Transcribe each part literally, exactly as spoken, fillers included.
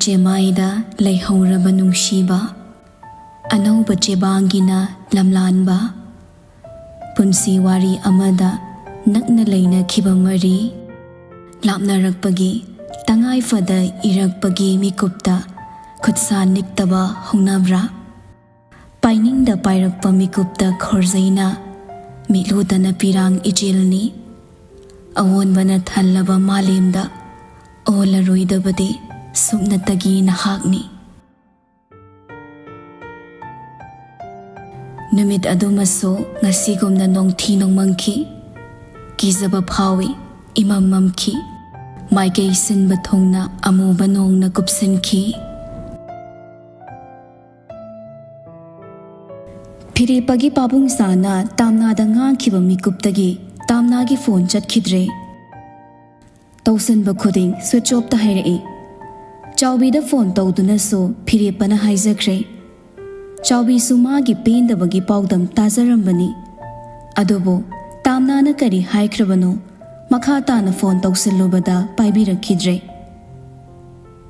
ꯆꯦꯃꯥꯏꯗ ꯂꯩꯍꯧꯔꯕ ꯅꯨꯡꯁꯤꯕ, ꯑꯅꯧꯕ ꯆꯦꯕꯥꯡꯒꯤꯅ ꯂꯝꯂꯥꯟꯕ, ꯄꯨꯟꯁꯤ ꯋꯥꯔꯤ ꯑꯃꯗ ꯅꯛꯅ ꯂꯩꯅꯈꯤꯕ ꯃꯔꯤ, ꯂꯥꯞꯅꯔꯛꯄꯒꯤ ꯇꯉꯥꯏ ꯐꯗ ꯏꯔꯛꯄꯒꯤ ꯃꯤꯀꯨꯞꯇ ꯈꯨꯠꯁꯥ ꯅꯤꯛꯇꯕ ꯍꯧꯅꯕ꯭ꯔꯥ? ꯄꯥꯏꯅꯤꯡꯗ ꯄꯥꯏꯔꯛꯄ ꯃꯤꯀꯨꯞꯇ ꯈꯣꯔꯖꯩꯅ ꯃꯤꯠꯂꯨꯗꯅ ꯄꯤꯔꯥꯡ ꯏꯆꯦꯜꯅꯤ꯫ ꯑꯑꯣꯟꯕꯅ ꯊꯜꯂꯕ ꯃꯥꯂꯦꯝꯗ ꯑꯣꯜꯂꯔꯣꯏꯗꯕꯗꯤ ꯁꯨꯞꯅꯇꯒꯤ ꯅꯍꯥꯛꯅꯤ꯫ ꯅꯨꯃꯤꯠ ꯑꯗꯨꯃꯁꯨ ꯉꯁꯤꯒꯨꯝꯅ ꯅꯣꯡꯊꯤ ꯅꯣꯡꯃꯪꯈꯤ꯫ ꯀꯤꯖꯕ ꯐꯥꯎꯏ, ꯏꯃꯝ ꯃꯝꯈꯤ꯫ ꯃꯥꯏꯀꯩ ꯁꯤꯟꯕ ꯊꯨꯡꯅ ꯑꯃꯨꯕ ꯅꯣꯡꯅ ꯀꯨꯞꯁꯤꯟꯈꯤ꯫ ꯐꯤꯔꯦꯞꯄꯒꯤ ꯄꯥꯕꯨꯡ ꯆꯥꯅ ꯇꯥꯝꯅꯥꯗ ꯉꯥꯡꯈꯤꯕ ꯃꯤꯀꯨꯞꯇꯒꯤ ꯇꯥꯝꯅꯥꯒꯤ ꯐꯣꯟ ꯆꯠꯈꯤꯗ꯭ꯔꯦ꯫ ꯇꯧꯁꯤꯟꯕ ꯈꯨꯗꯤꯡ ꯁ꯭ꯋꯤꯆ ꯑꯣꯐꯇ ꯍꯥꯏꯔꯛꯏ꯫ ꯆꯥꯎꯕꯤꯗ ꯐꯣꯟ ꯇꯧꯗꯨꯅꯁꯨ ꯐꯤꯔꯦꯞꯄꯅ ꯍꯥꯏꯖꯈ꯭ꯔꯦ꯫ ꯆꯥꯎꯕꯤꯁꯨ ꯃꯥꯒꯤ ꯄꯦꯟꯗꯕꯒꯤ ꯄꯥꯎꯗꯝ ꯇꯥꯖꯔꯝꯕꯅꯤ꯫ ꯑꯗꯨꯕꯨ ꯇꯥꯝꯅꯥꯅ ꯀꯔꯤ ꯍꯥꯏꯈ꯭ꯔꯕꯅꯣ? ꯃꯈꯥ ꯇꯥꯅ ꯐꯣꯟ ꯇꯧꯁꯤꯜꯂꯨꯕꯗ ꯄꯥꯏꯕꯤꯔꯛꯈꯤꯗ꯭ꯔꯦ꯫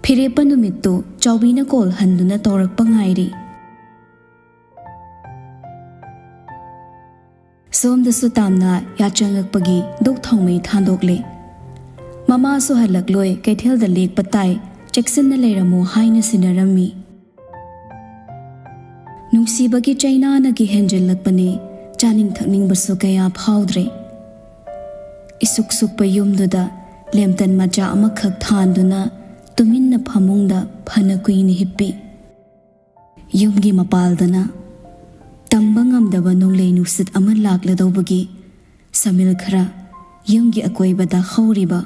ꯐꯤꯔꯦꯞꯄ ꯅꯨꯃꯤꯠꯇꯨ ꯆꯥꯎꯕꯤꯅ ꯀꯣꯜ ꯍꯟꯗꯨꯅ ꯇꯧꯔꯛꯄ ꯉꯥꯏꯔꯤ꯫ ꯁꯣꯝꯗꯁꯨ ꯇꯥꯝꯅ ꯌꯥꯆꯪꯉꯛꯄꯒꯤ ꯗꯨꯛ ꯊꯥꯎꯃꯩ ꯊꯥꯟꯗꯣꯛꯂꯦ꯫ ꯃꯃꯥꯁꯨ ꯍꯜꯂꯛꯂꯣꯏ, ꯀꯩꯊꯦꯜꯗ ꯂꯦꯛꯄ ꯇꯥꯏ, ꯆꯦꯛꯁꯤꯟꯅ ꯂꯩꯔꯝꯃꯨ ꯍꯥꯏꯅ ꯁꯤꯟꯅꯔꯝꯃꯤ꯫ ꯅꯨꯡꯁꯤꯕꯒꯤ ꯆꯩꯅꯥꯅꯒꯤ ꯍꯦꯟꯖꯤꯜꯂꯛꯄꯅꯦ, ꯆꯥꯅꯤꯡ ꯊꯛꯅꯤꯡꯕꯁꯨ ꯀꯌꯥ ꯐꯥꯎꯗ꯭ꯔꯦ꯫ ꯏꯁꯨꯛ ꯁꯨꯛꯄ ꯌꯨꯝꯗꯨꯗ ꯂꯦꯝꯇꯟ ꯃꯆꯥ ꯑꯃꯈꯛ ꯊꯥꯟꯗꯨꯅ ꯇꯨꯃꯤꯟꯅ ꯐꯃꯨꯡꯗ ꯐꯅ ꯀꯨꯏꯅ ꯍꯤꯞꯄꯤ꯫ ꯌꯨꯝꯒꯤ ꯃꯄꯥꯜꯗꯅ ꯇꯝꯕ ꯉꯝꯗꯕ ꯅꯣꯡꯂꯩ ꯅꯨꯡꯁꯤꯠ ꯑꯃ ꯂꯥꯛꯂꯗꯧꯕꯒꯤ ꯁꯃꯤꯜ ꯈꯔ ꯌꯨꯝꯒꯤ ꯑꯀꯣꯏꯕꯗ ꯍꯧꯔꯤꯕ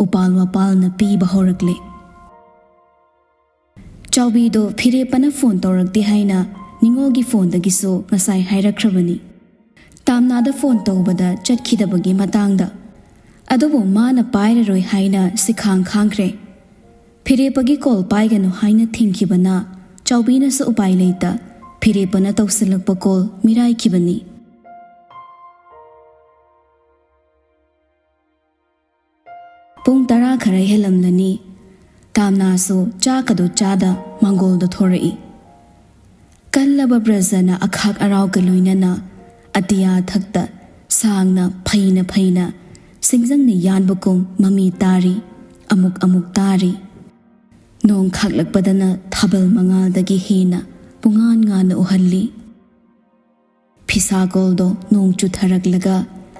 ꯎꯄꯥꯜ ꯋꯥꯄꯥꯜꯅ ꯄꯤꯕ ꯍꯧꯔꯛꯂꯦ꯫ ꯆꯥꯎꯕꯤꯗꯣ ꯐꯤꯔꯦꯞꯄꯅ ꯐꯣꯟ ꯇꯧꯔꯛꯇꯦ ꯍꯥꯏꯅ ꯅꯤꯉꯣꯜꯒꯤ ꯐꯣꯟꯗꯒꯤꯁꯨ ꯉꯁꯥꯏ ꯍꯥꯏꯔꯛꯈ꯭ꯔꯕꯅꯤ꯫ ꯇꯥꯝꯅꯥꯗ ꯐꯣꯟ ꯇꯧꯕꯗ ꯆꯠꯈꯤꯗꯕꯒꯤ ꯃꯇꯥꯡꯗ꯫ ꯑꯗꯨꯕꯨ ꯃꯥꯅ ꯄꯥꯏꯔꯔꯣꯏ ꯍꯥꯏꯅ ꯁꯤꯈꯥꯡ ꯈꯥꯡꯈ꯭ꯔꯦ꯫ ꯐꯤꯔꯦꯞꯄꯒꯤ ꯀꯣꯜ ꯄꯥꯏꯒꯅꯨ ꯍꯥꯏꯅ ꯊꯤꯡꯈꯤꯕꯅ ꯆꯥꯎꯕꯤꯅꯁꯨ ꯎꯄꯥꯏ ꯂꯩꯇ ꯐꯤꯔꯦꯞꯄꯅ ꯇꯧꯁꯤꯜꯂꯛꯄ ꯀꯣꯜ ꯃꯤꯔꯥꯏꯈꯤꯕꯅꯤ꯫ ꯄꯨꯡ ꯇꯔꯥ ꯈꯔ ꯍꯦꯜꯂꯝꯂꯅꯤ꯫ ꯇꯥꯝꯅꯥꯁꯨ ꯆꯥꯛ ꯑꯗꯨ ꯆꯥꯗ ꯃꯥꯡꯒꯣꯜꯗ ꯊꯣꯔꯛꯏ꯫ ꯀꯜꯂꯕ ꯕ꯭ꯔꯖꯅ ꯑꯈꯥꯛ ꯑꯔꯥꯎꯒ ꯂꯣꯏꯅꯅ ꯑꯇꯤꯌꯥ ꯊꯛꯇ ꯁꯥꯡꯅ ꯐꯩꯅ ꯐꯩꯅ ꯁꯤꯡꯖꯪꯅ ꯌꯥꯟꯕꯒꯨꯝ ꯃꯃꯤ ꯇꯥꯔꯤ, ꯑꯃꯨꯛ ꯑꯃꯨꯛ ꯇꯥꯔꯤ꯫ ꯅꯣꯡ ꯈꯥꯛꯂꯛꯄꯗꯅ ꯊꯥꯕꯜ ꯃꯉꯥꯜꯗꯒꯤ ꯍꯦꯟꯅ ꯄꯨꯡꯉꯥꯟ ꯉꯥꯟꯅ ꯎꯍꯜꯂꯤ꯫ ꯐꯤꯁꯥꯀꯣꯜꯗꯣ ꯅꯣꯡ ꯆꯨꯊꯔꯛꯂꯒ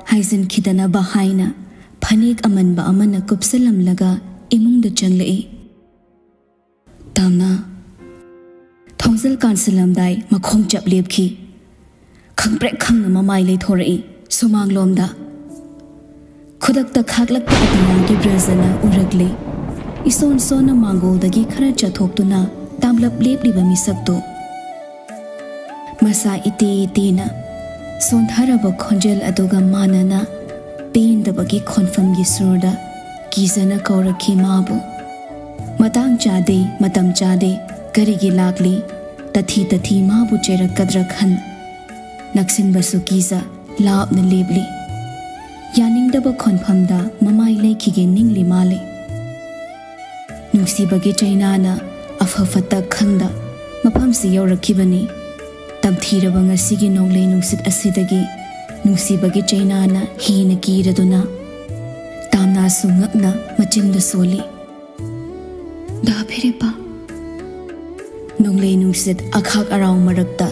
ꯍꯥꯏꯖꯤꯟꯈꯤꯗꯅꯕ ꯍꯥꯏꯅ ꯐꯅꯦꯛ ꯑꯃꯟꯕ ꯑꯃꯅ ꯀꯨꯞꯁꯤꯜꯂꯝꯂꯒ ꯏꯃꯨꯡꯗ ꯆꯪꯂꯛꯏ꯫ ꯇꯥꯝꯅ꯫ ꯊꯣꯡꯖꯤꯜ ꯀꯥꯟꯁꯤꯜꯂꯝꯗꯥꯏ ꯃꯈꯣꯡ ꯆꯞ ꯂꯦꯞꯈꯤ꯫ ꯈꯪꯄ꯭ꯔꯦꯛ ꯈꯪꯅ ꯃꯃꯥꯏ ꯂꯩꯊꯣꯔꯛꯏ ꯁꯨꯃꯥꯡꯂꯣꯝꯗ꯫ ꯈꯨꯗꯛꯇ ꯈꯥꯛꯂꯛꯄ ꯑꯇꯤꯌꯥꯒꯤ ꯕ꯭ꯔꯖꯅ ꯎꯔꯛꯂꯦ꯫ ꯏꯁꯣꯟ ꯁꯣꯟꯅ ꯃꯥꯡꯒꯣꯜꯗꯒꯤ ꯈꯔ ꯆꯠꯊꯣꯛꯇꯨꯅ ꯇꯥꯝꯂꯞ ꯂꯦꯞꯂꯤꯕ ꯃꯤꯁꯛꯇꯨ꯫ ꯃꯁꯥ ꯏꯇꯦ ꯏꯇꯦꯅ ꯁꯣꯟꯊꯔꯕ ꯈꯣꯟꯖꯦꯜ ꯑꯗꯨꯒ ꯃꯥꯟꯅꯅ ꯄꯦꯟꯗꯕꯒꯤ ꯈꯣꯟꯐꯝꯒꯤ ꯁꯨꯔꯗ ꯀꯤꯖꯅ ꯀꯧꯔꯛꯈꯤ ꯃꯥꯕꯨ꯫ ꯃꯇꯥꯡ ꯆꯥꯗꯦ, ꯃꯇꯝ ꯆꯥꯗꯦ, ꯀꯔꯤꯒꯤ ꯂꯥꯛꯂꯤ? ꯇꯊꯤ ꯇꯊꯤ ꯃꯥꯕꯨ ꯆꯩꯔꯛꯀꯗ꯭ꯔꯥ ꯈꯟ ꯅꯛꯁꯤꯟꯕꯁꯨ ꯀꯤꯖ ꯂꯥꯞꯅ ꯂꯦꯞꯂꯤ꯫ ꯌꯥꯅꯤꯡꯗꯕ ꯈꯣꯟꯐꯝꯗ ꯃꯃꯥꯏ ꯂꯩꯈꯤꯒꯦ ꯅꯤꯡꯂꯤ ꯃꯥꯜꯂꯤ꯫ ꯅꯨꯡꯁꯤꯕꯒꯤ ꯆꯩꯅꯥꯅ ꯑꯐ ꯐꯠꯇ ꯈꯪꯗ ꯃꯐꯝꯁꯤ ꯌꯧꯔꯛꯈꯤꯕꯅꯤ꯫ ꯇꯝꯊꯤꯔꯕ ꯉꯁꯤꯒꯤ ꯅꯣꯡꯂꯩ ꯅꯨꯡꯁꯤꯠ ꯑꯁꯤꯗꯒꯤ ꯅꯨꯡꯁꯤꯕꯒꯤ ꯆꯩꯅꯥꯅ ꯍꯦꯟꯅ ꯀꯤꯔꯗꯨꯅ ꯇꯥꯝꯅꯥꯁꯨ ꯉꯛꯅ ꯃꯆꯤꯟꯗ ꯁꯣꯜꯂꯤ꯫ ꯗꯥ ꯐꯤꯔꯦꯞꯄ꯫ ꯅꯣꯡꯂꯩ ꯅꯨꯡꯁꯤꯠ ꯑꯈꯥꯛ ꯑꯔꯥꯎ ꯃꯔꯛꯇ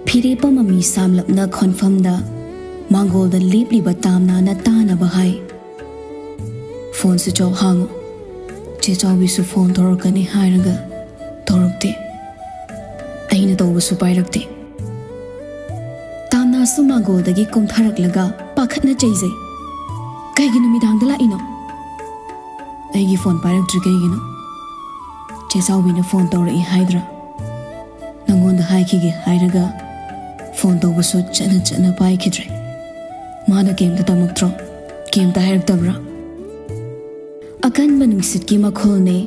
ꯐꯤꯔꯦꯞꯄ ꯃꯃꯤ ꯁꯥꯝꯂꯞꯅ ꯈꯣꯟꯐꯝꯗ ꯃꯥꯡꯒꯣꯜꯗ ꯂꯦꯞꯂꯤꯕ ꯇꯥꯝꯅꯥꯅ ꯇꯥꯅꯕ ꯍꯥꯏ꯫ "ꯐꯣꯟ ꯁ꯭ꯋꯤꯆ ꯑꯣꯐ ꯍꯥꯡꯉꯨ꯫ ꯆꯦ ꯆꯥꯎꯕꯤꯁꯨ ꯐꯣꯟ ꯇꯧꯔꯛꯀꯅꯤ ꯍꯥꯏꯔꯒ ꯇꯧꯔꯛꯇꯦ꯫ ꯑꯩꯅ ꯇꯧꯕꯁꯨ ꯄꯥꯏꯔꯛꯇꯦ꯫" ꯇꯥꯝꯅꯥꯁꯨ ꯃꯥꯡꯒꯣꯜꯗꯒꯤ ꯀꯨꯝꯊꯔꯛꯂꯒ ꯄꯥꯈꯠꯅ ꯆꯩꯖꯩ꯫ "ꯀꯩꯒꯤ ꯅꯨꯃꯤꯗꯥꯡꯗ ꯂꯥꯛꯏꯅꯣ?" "ꯑꯩꯒꯤ ꯐꯣꯟ ꯄꯥꯏꯔꯛꯇ꯭ꯔꯤ ꯀꯩꯒꯤꯅꯣ? ꯆꯦ ꯆꯥꯎꯕꯤꯅ ꯐꯣꯟ ꯇꯧꯔꯛꯏ ꯍꯥꯏꯗ꯭ꯔꯥ? ꯅꯪꯉꯣꯟꯗ ꯍꯥꯏꯈꯤꯒꯦ ꯍꯥꯏꯔꯒ ꯐꯣꯟ ꯇꯧꯕꯁꯨ ꯆꯠꯅ ꯆꯠꯅ ꯄꯥꯏꯈꯤꯗ꯭ꯔꯦ꯫ ꯃꯥꯅ ꯀꯩꯝꯇ ꯇꯝꯃꯛꯇ꯭ꯔꯣ? ꯀꯩꯝꯇ ꯍꯥꯏꯔꯛꯇꯕ꯭ꯔꯥ?" ꯑꯀꯟꯕ ꯅꯨꯡꯁꯤꯠꯀꯤ ꯃꯈꯣꯜꯅꯦ,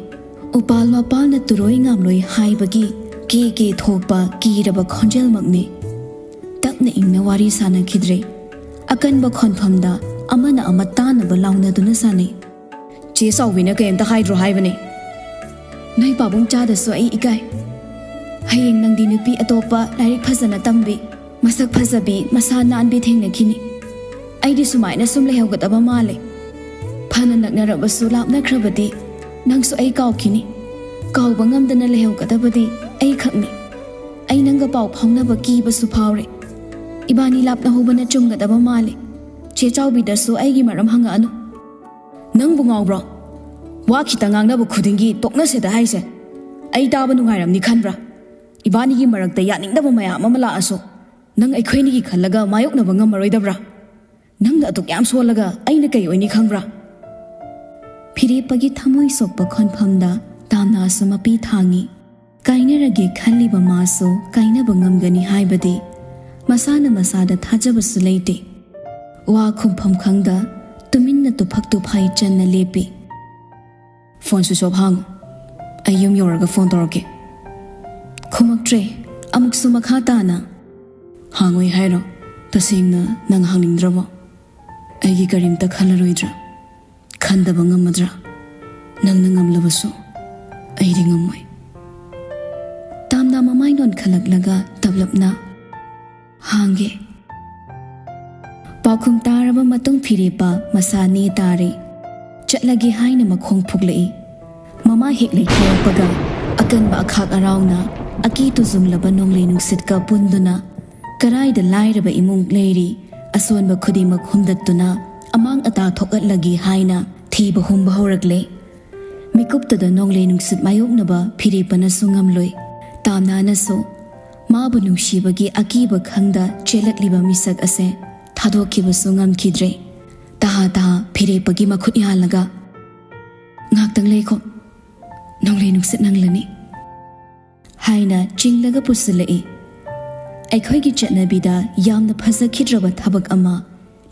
ꯎꯄꯥꯜ ꯋꯥꯄꯥꯜꯅ ꯇꯨꯔꯣꯏ ꯉꯥꯝꯂꯣꯏ ꯍꯥꯏꯕꯒꯤ ꯀꯦ ꯀꯦ ꯊꯣꯛꯄ ꯀꯤꯔꯕ ꯈꯣꯟꯖꯦꯜꯃꯛꯅꯤ꯫ ꯇꯞꯅ ꯏꯪꯅ ꯋꯥꯔꯤ ꯁꯥꯅꯈꯤꯗ꯭ꯔꯦ꯫ ꯑꯀꯟꯕ ꯈꯣꯟꯐꯝꯗ ꯑꯃꯅ ꯑꯃ ꯇꯥꯅꯕ ꯂꯥꯎꯅꯗꯨꯅ ꯁꯥꯟꯅꯩ꯫ "ꯆꯦ ꯆꯥꯎꯕꯤꯅ ꯀꯩꯝꯇ ꯍꯥꯏꯗ꯭ꯔꯣ ꯍꯥꯏꯕꯅꯦ?" ꯅꯣꯏ ꯄꯥꯕꯨꯡ ꯆꯥꯗꯁꯨ ꯑꯩ ꯏꯀꯥꯏ꯫ ꯍꯌꯦꯡ ꯅꯪꯗꯤ ꯅꯨꯄꯤ ꯑꯇꯣꯞꯄ ꯂꯥꯏꯔꯤꯛ ꯐꯖꯅ ꯇꯝꯕꯤ, ꯃꯁꯛ ꯐꯖꯕꯤ, ꯃꯁꯥ ꯅꯥꯟꯕꯤ ꯊꯦꯡꯅꯈꯤꯅꯤ꯫ ꯑꯩꯗꯤ ꯁꯨꯃꯥꯏꯅ ꯁꯨꯝ ꯂꯩꯍꯧꯒꯗꯕ ꯃꯥꯜꯂꯦ꯫ ꯐꯅ ꯅꯛꯅꯔꯕꯁꯨ ꯂꯥꯞꯅꯈ꯭ꯔꯕꯗꯤ ꯅꯪꯁꯨ ꯑꯩ ꯀꯥꯎꯈꯤꯅꯤ꯫ ꯀꯥꯎꯕ ꯉꯝꯗꯅ ꯂꯩꯍꯧꯒꯗꯕꯗꯤ ꯑꯩ ꯈꯛꯅꯤ꯫ ꯑꯩ ꯅꯪꯒ ꯄꯥꯎ ꯐꯥꯎꯅꯕ ꯀꯤꯕꯁꯨ ꯐꯥꯎꯔꯦ꯫ ꯏꯕꯥꯅꯤ ꯂꯥꯞꯅꯍꯧꯕꯅ ꯆꯨꯝꯒꯗꯕ ꯃꯥꯜꯂꯦ꯫ ꯆꯦ ꯆꯥꯎꯕꯤꯗꯁꯨ ꯑꯩꯒꯤ ꯃꯔꯝ ꯍꯪꯉꯛꯑꯅꯨ꯫ ꯅꯪꯕꯨ ꯉꯥꯎꯕ꯭ꯔꯣ? ꯋꯥ ꯈꯤꯇꯪ ꯉꯥꯡꯅꯕ ꯈꯨꯗꯤꯡꯒꯤ ꯇꯣꯛꯅꯁꯦꯗ ꯍꯥꯏꯁꯦ꯫ ꯑꯩ ꯇꯥꯕ ꯅꯨꯡꯉꯥꯏꯔꯝꯅꯤ ꯈꯟꯕ꯭ꯔꯥ? ꯏꯕꯥꯅꯤꯒꯤ ꯃꯔꯛꯇ ꯌꯥꯅꯤꯡꯗꯕ ꯃꯌꯥꯝ ꯑꯃ ꯂꯥꯛꯑꯁꯨ ꯅꯪ ꯑꯩꯈꯣꯏꯅꯤꯒꯤ ꯈꯜꯂꯒ ꯃꯥꯌꯣꯛꯅꯕ ꯉꯝꯃꯔꯣꯏꯗꯕ꯭ꯔꯥ? ꯅꯪꯅ ꯑꯗꯨꯛ ꯌꯥꯝ ꯁꯣꯜꯂꯒ ꯑꯩꯅ ꯀꯩ ꯑꯣꯏꯅꯤ ꯈꯪꯕ꯭ꯔꯥ? ꯐꯤꯔꯦꯞꯄꯒꯤ ꯊꯃꯣꯏ ꯁꯣꯛꯄ ꯈꯣꯟꯐꯝꯗ ꯇꯥꯝꯅꯥꯁꯨ ꯃꯄꯤ ꯊꯥꯡꯉꯤ꯫ ꯀꯥꯏꯅꯔꯒꯦ ꯈꯜꯂꯤꯕ ꯃꯥꯁꯨ ꯀꯥꯏꯅꯕ ꯉꯝꯒꯅꯤ ꯍꯥꯏꯕꯗꯤ ꯃꯁꯥꯅ ꯃꯁꯥꯗ ꯊꯥꯖꯕꯁꯨ ꯂꯩꯇꯦ꯫ ꯋꯥ ꯈꯨꯝꯐꯝ ꯈꯪꯗ ꯇꯨꯃꯤꯟꯅ ꯇꯨꯐꯛ ꯇꯨꯐꯥꯏ ꯆꯟꯅ ꯂꯦꯞꯄꯤ꯫ "ꯐꯣꯟ switch off ꯍꯥꯡꯉꯨ꯫ ꯑꯩ ꯌꯨꯝ ꯌꯧꯔꯒ ꯐꯣꯟ ꯇꯧꯔꯛꯀꯦ꯫" ꯈꯨꯝꯃꯛꯇ꯭ꯔꯦ꯫ ꯑꯃꯨꯛꯁꯨ ꯃꯈꯥ ꯇꯥꯅ, "ꯍꯥꯡꯉꯣꯏ ꯍꯥꯏꯔꯣ? ꯇꯁꯦꯡꯅ ꯅꯪ ꯍꯥꯡꯅꯤꯡꯗ꯭ꯔꯕꯣ? ꯑꯩꯒꯤ ꯀꯔꯤꯝꯇ ꯈꯜꯂꯔꯣꯏꯗ꯭ꯔꯥ? ꯈꯟꯗꯕ ꯉꯝꯃꯗ꯭ꯔꯥ? ꯅꯪꯅ ꯉꯝꯂꯕꯁꯨ ꯑꯩꯗꯤ ꯉꯝꯃꯣꯏ꯫" ꯇꯥꯝꯅ ꯃꯃꯥꯏ ꯅꯣꯟꯈꯠꯂꯛꯂꯒ ꯇꯞꯂꯞꯅ ꯍꯥꯡꯒꯦ꯫ ꯄꯥꯎꯈꯨꯝ ꯇꯥꯔꯕ ꯃꯇꯨꯡ ꯐꯤꯔꯦꯞꯄ ꯃꯁꯥ ꯅꯦ ꯇꯥꯔꯦ꯫ ꯆꯠꯂꯒꯦ ꯍꯥꯏꯅ ꯃꯈꯣꯡ ꯐꯨꯛꯂꯛꯏ꯫ ꯃꯃꯥ ꯍꯦꯛ ꯂꯩꯊꯣꯔꯛꯄꯒ ꯑꯀꯟꯕ ꯑꯈꯥꯛ ꯑꯔꯥꯎꯅ ꯑꯀꯤ ꯇꯨꯖꯨꯡꯂꯕ ꯅꯣꯡꯂꯩ ꯅꯨꯡꯁꯤꯠꯀ ꯄꯨꯟꯗꯨꯅ ꯀꯔꯥꯏꯗ ꯂꯥꯏꯔꯕ ꯏꯃꯨꯡ ꯂꯩꯔꯤ, ꯑꯁꯣꯟꯕ ꯈꯨꯗꯤꯡꯃꯛ ꯍꯨꯝꯗꯠꯇꯨꯅ ꯑꯃꯥꯡ ꯑꯇꯥ ꯊꯣꯛꯍꯠꯂꯒꯦ ꯍꯥꯏꯅ ꯊꯤꯕ ꯍꯨꯝꯕ ꯍꯧꯔꯛꯂꯦ꯫ ꯃꯤꯀꯨꯞꯇꯗ ꯅꯣꯡꯂꯩ ꯅꯨꯡꯁꯤꯠ ꯃꯥꯌꯣꯛꯅꯕ ꯐꯤꯔꯦꯞꯄꯅꯁꯨ ꯉꯝꯂꯣꯏ꯫ ꯇꯥꯝꯅꯥꯅꯁꯨ ꯃꯥꯕꯨ ꯅꯨꯡꯁꯤꯕꯒꯤ ꯑꯀꯤꯕ ꯈꯪꯗ ꯆꯦꯜꯂꯛꯂꯤꯕ ꯃꯤꯁꯛ ꯑꯁꯦ ꯊꯥꯗꯣꯛꯈꯤꯕꯁꯨ ꯉꯝꯈꯤꯗ꯭ꯔꯦ꯫ ꯇꯍꯥ ꯇꯍꯥ ꯐꯤꯔꯦꯞꯄꯒꯤ ꯃꯈꯨꯠ ꯌꯥꯜꯂꯒ, "ꯉꯥꯛꯇꯪ ꯂꯩꯈꯣ, ꯅꯣꯡꯂꯩ ꯅꯨꯡꯁꯤꯠ ꯅꯪꯂꯅꯤ" ꯍꯥꯏꯅ ꯆꯤꯡꯂꯒ ꯄꯨꯁꯤꯜꯂꯛꯏ꯫ ꯑꯩꯈꯣꯏꯒꯤ ꯆꯠꯅꯕꯤꯗ ꯌꯥꯝꯅ ꯐꯖꯈꯤꯗ꯭ꯔꯕ ꯊꯕꯛ ꯑꯃ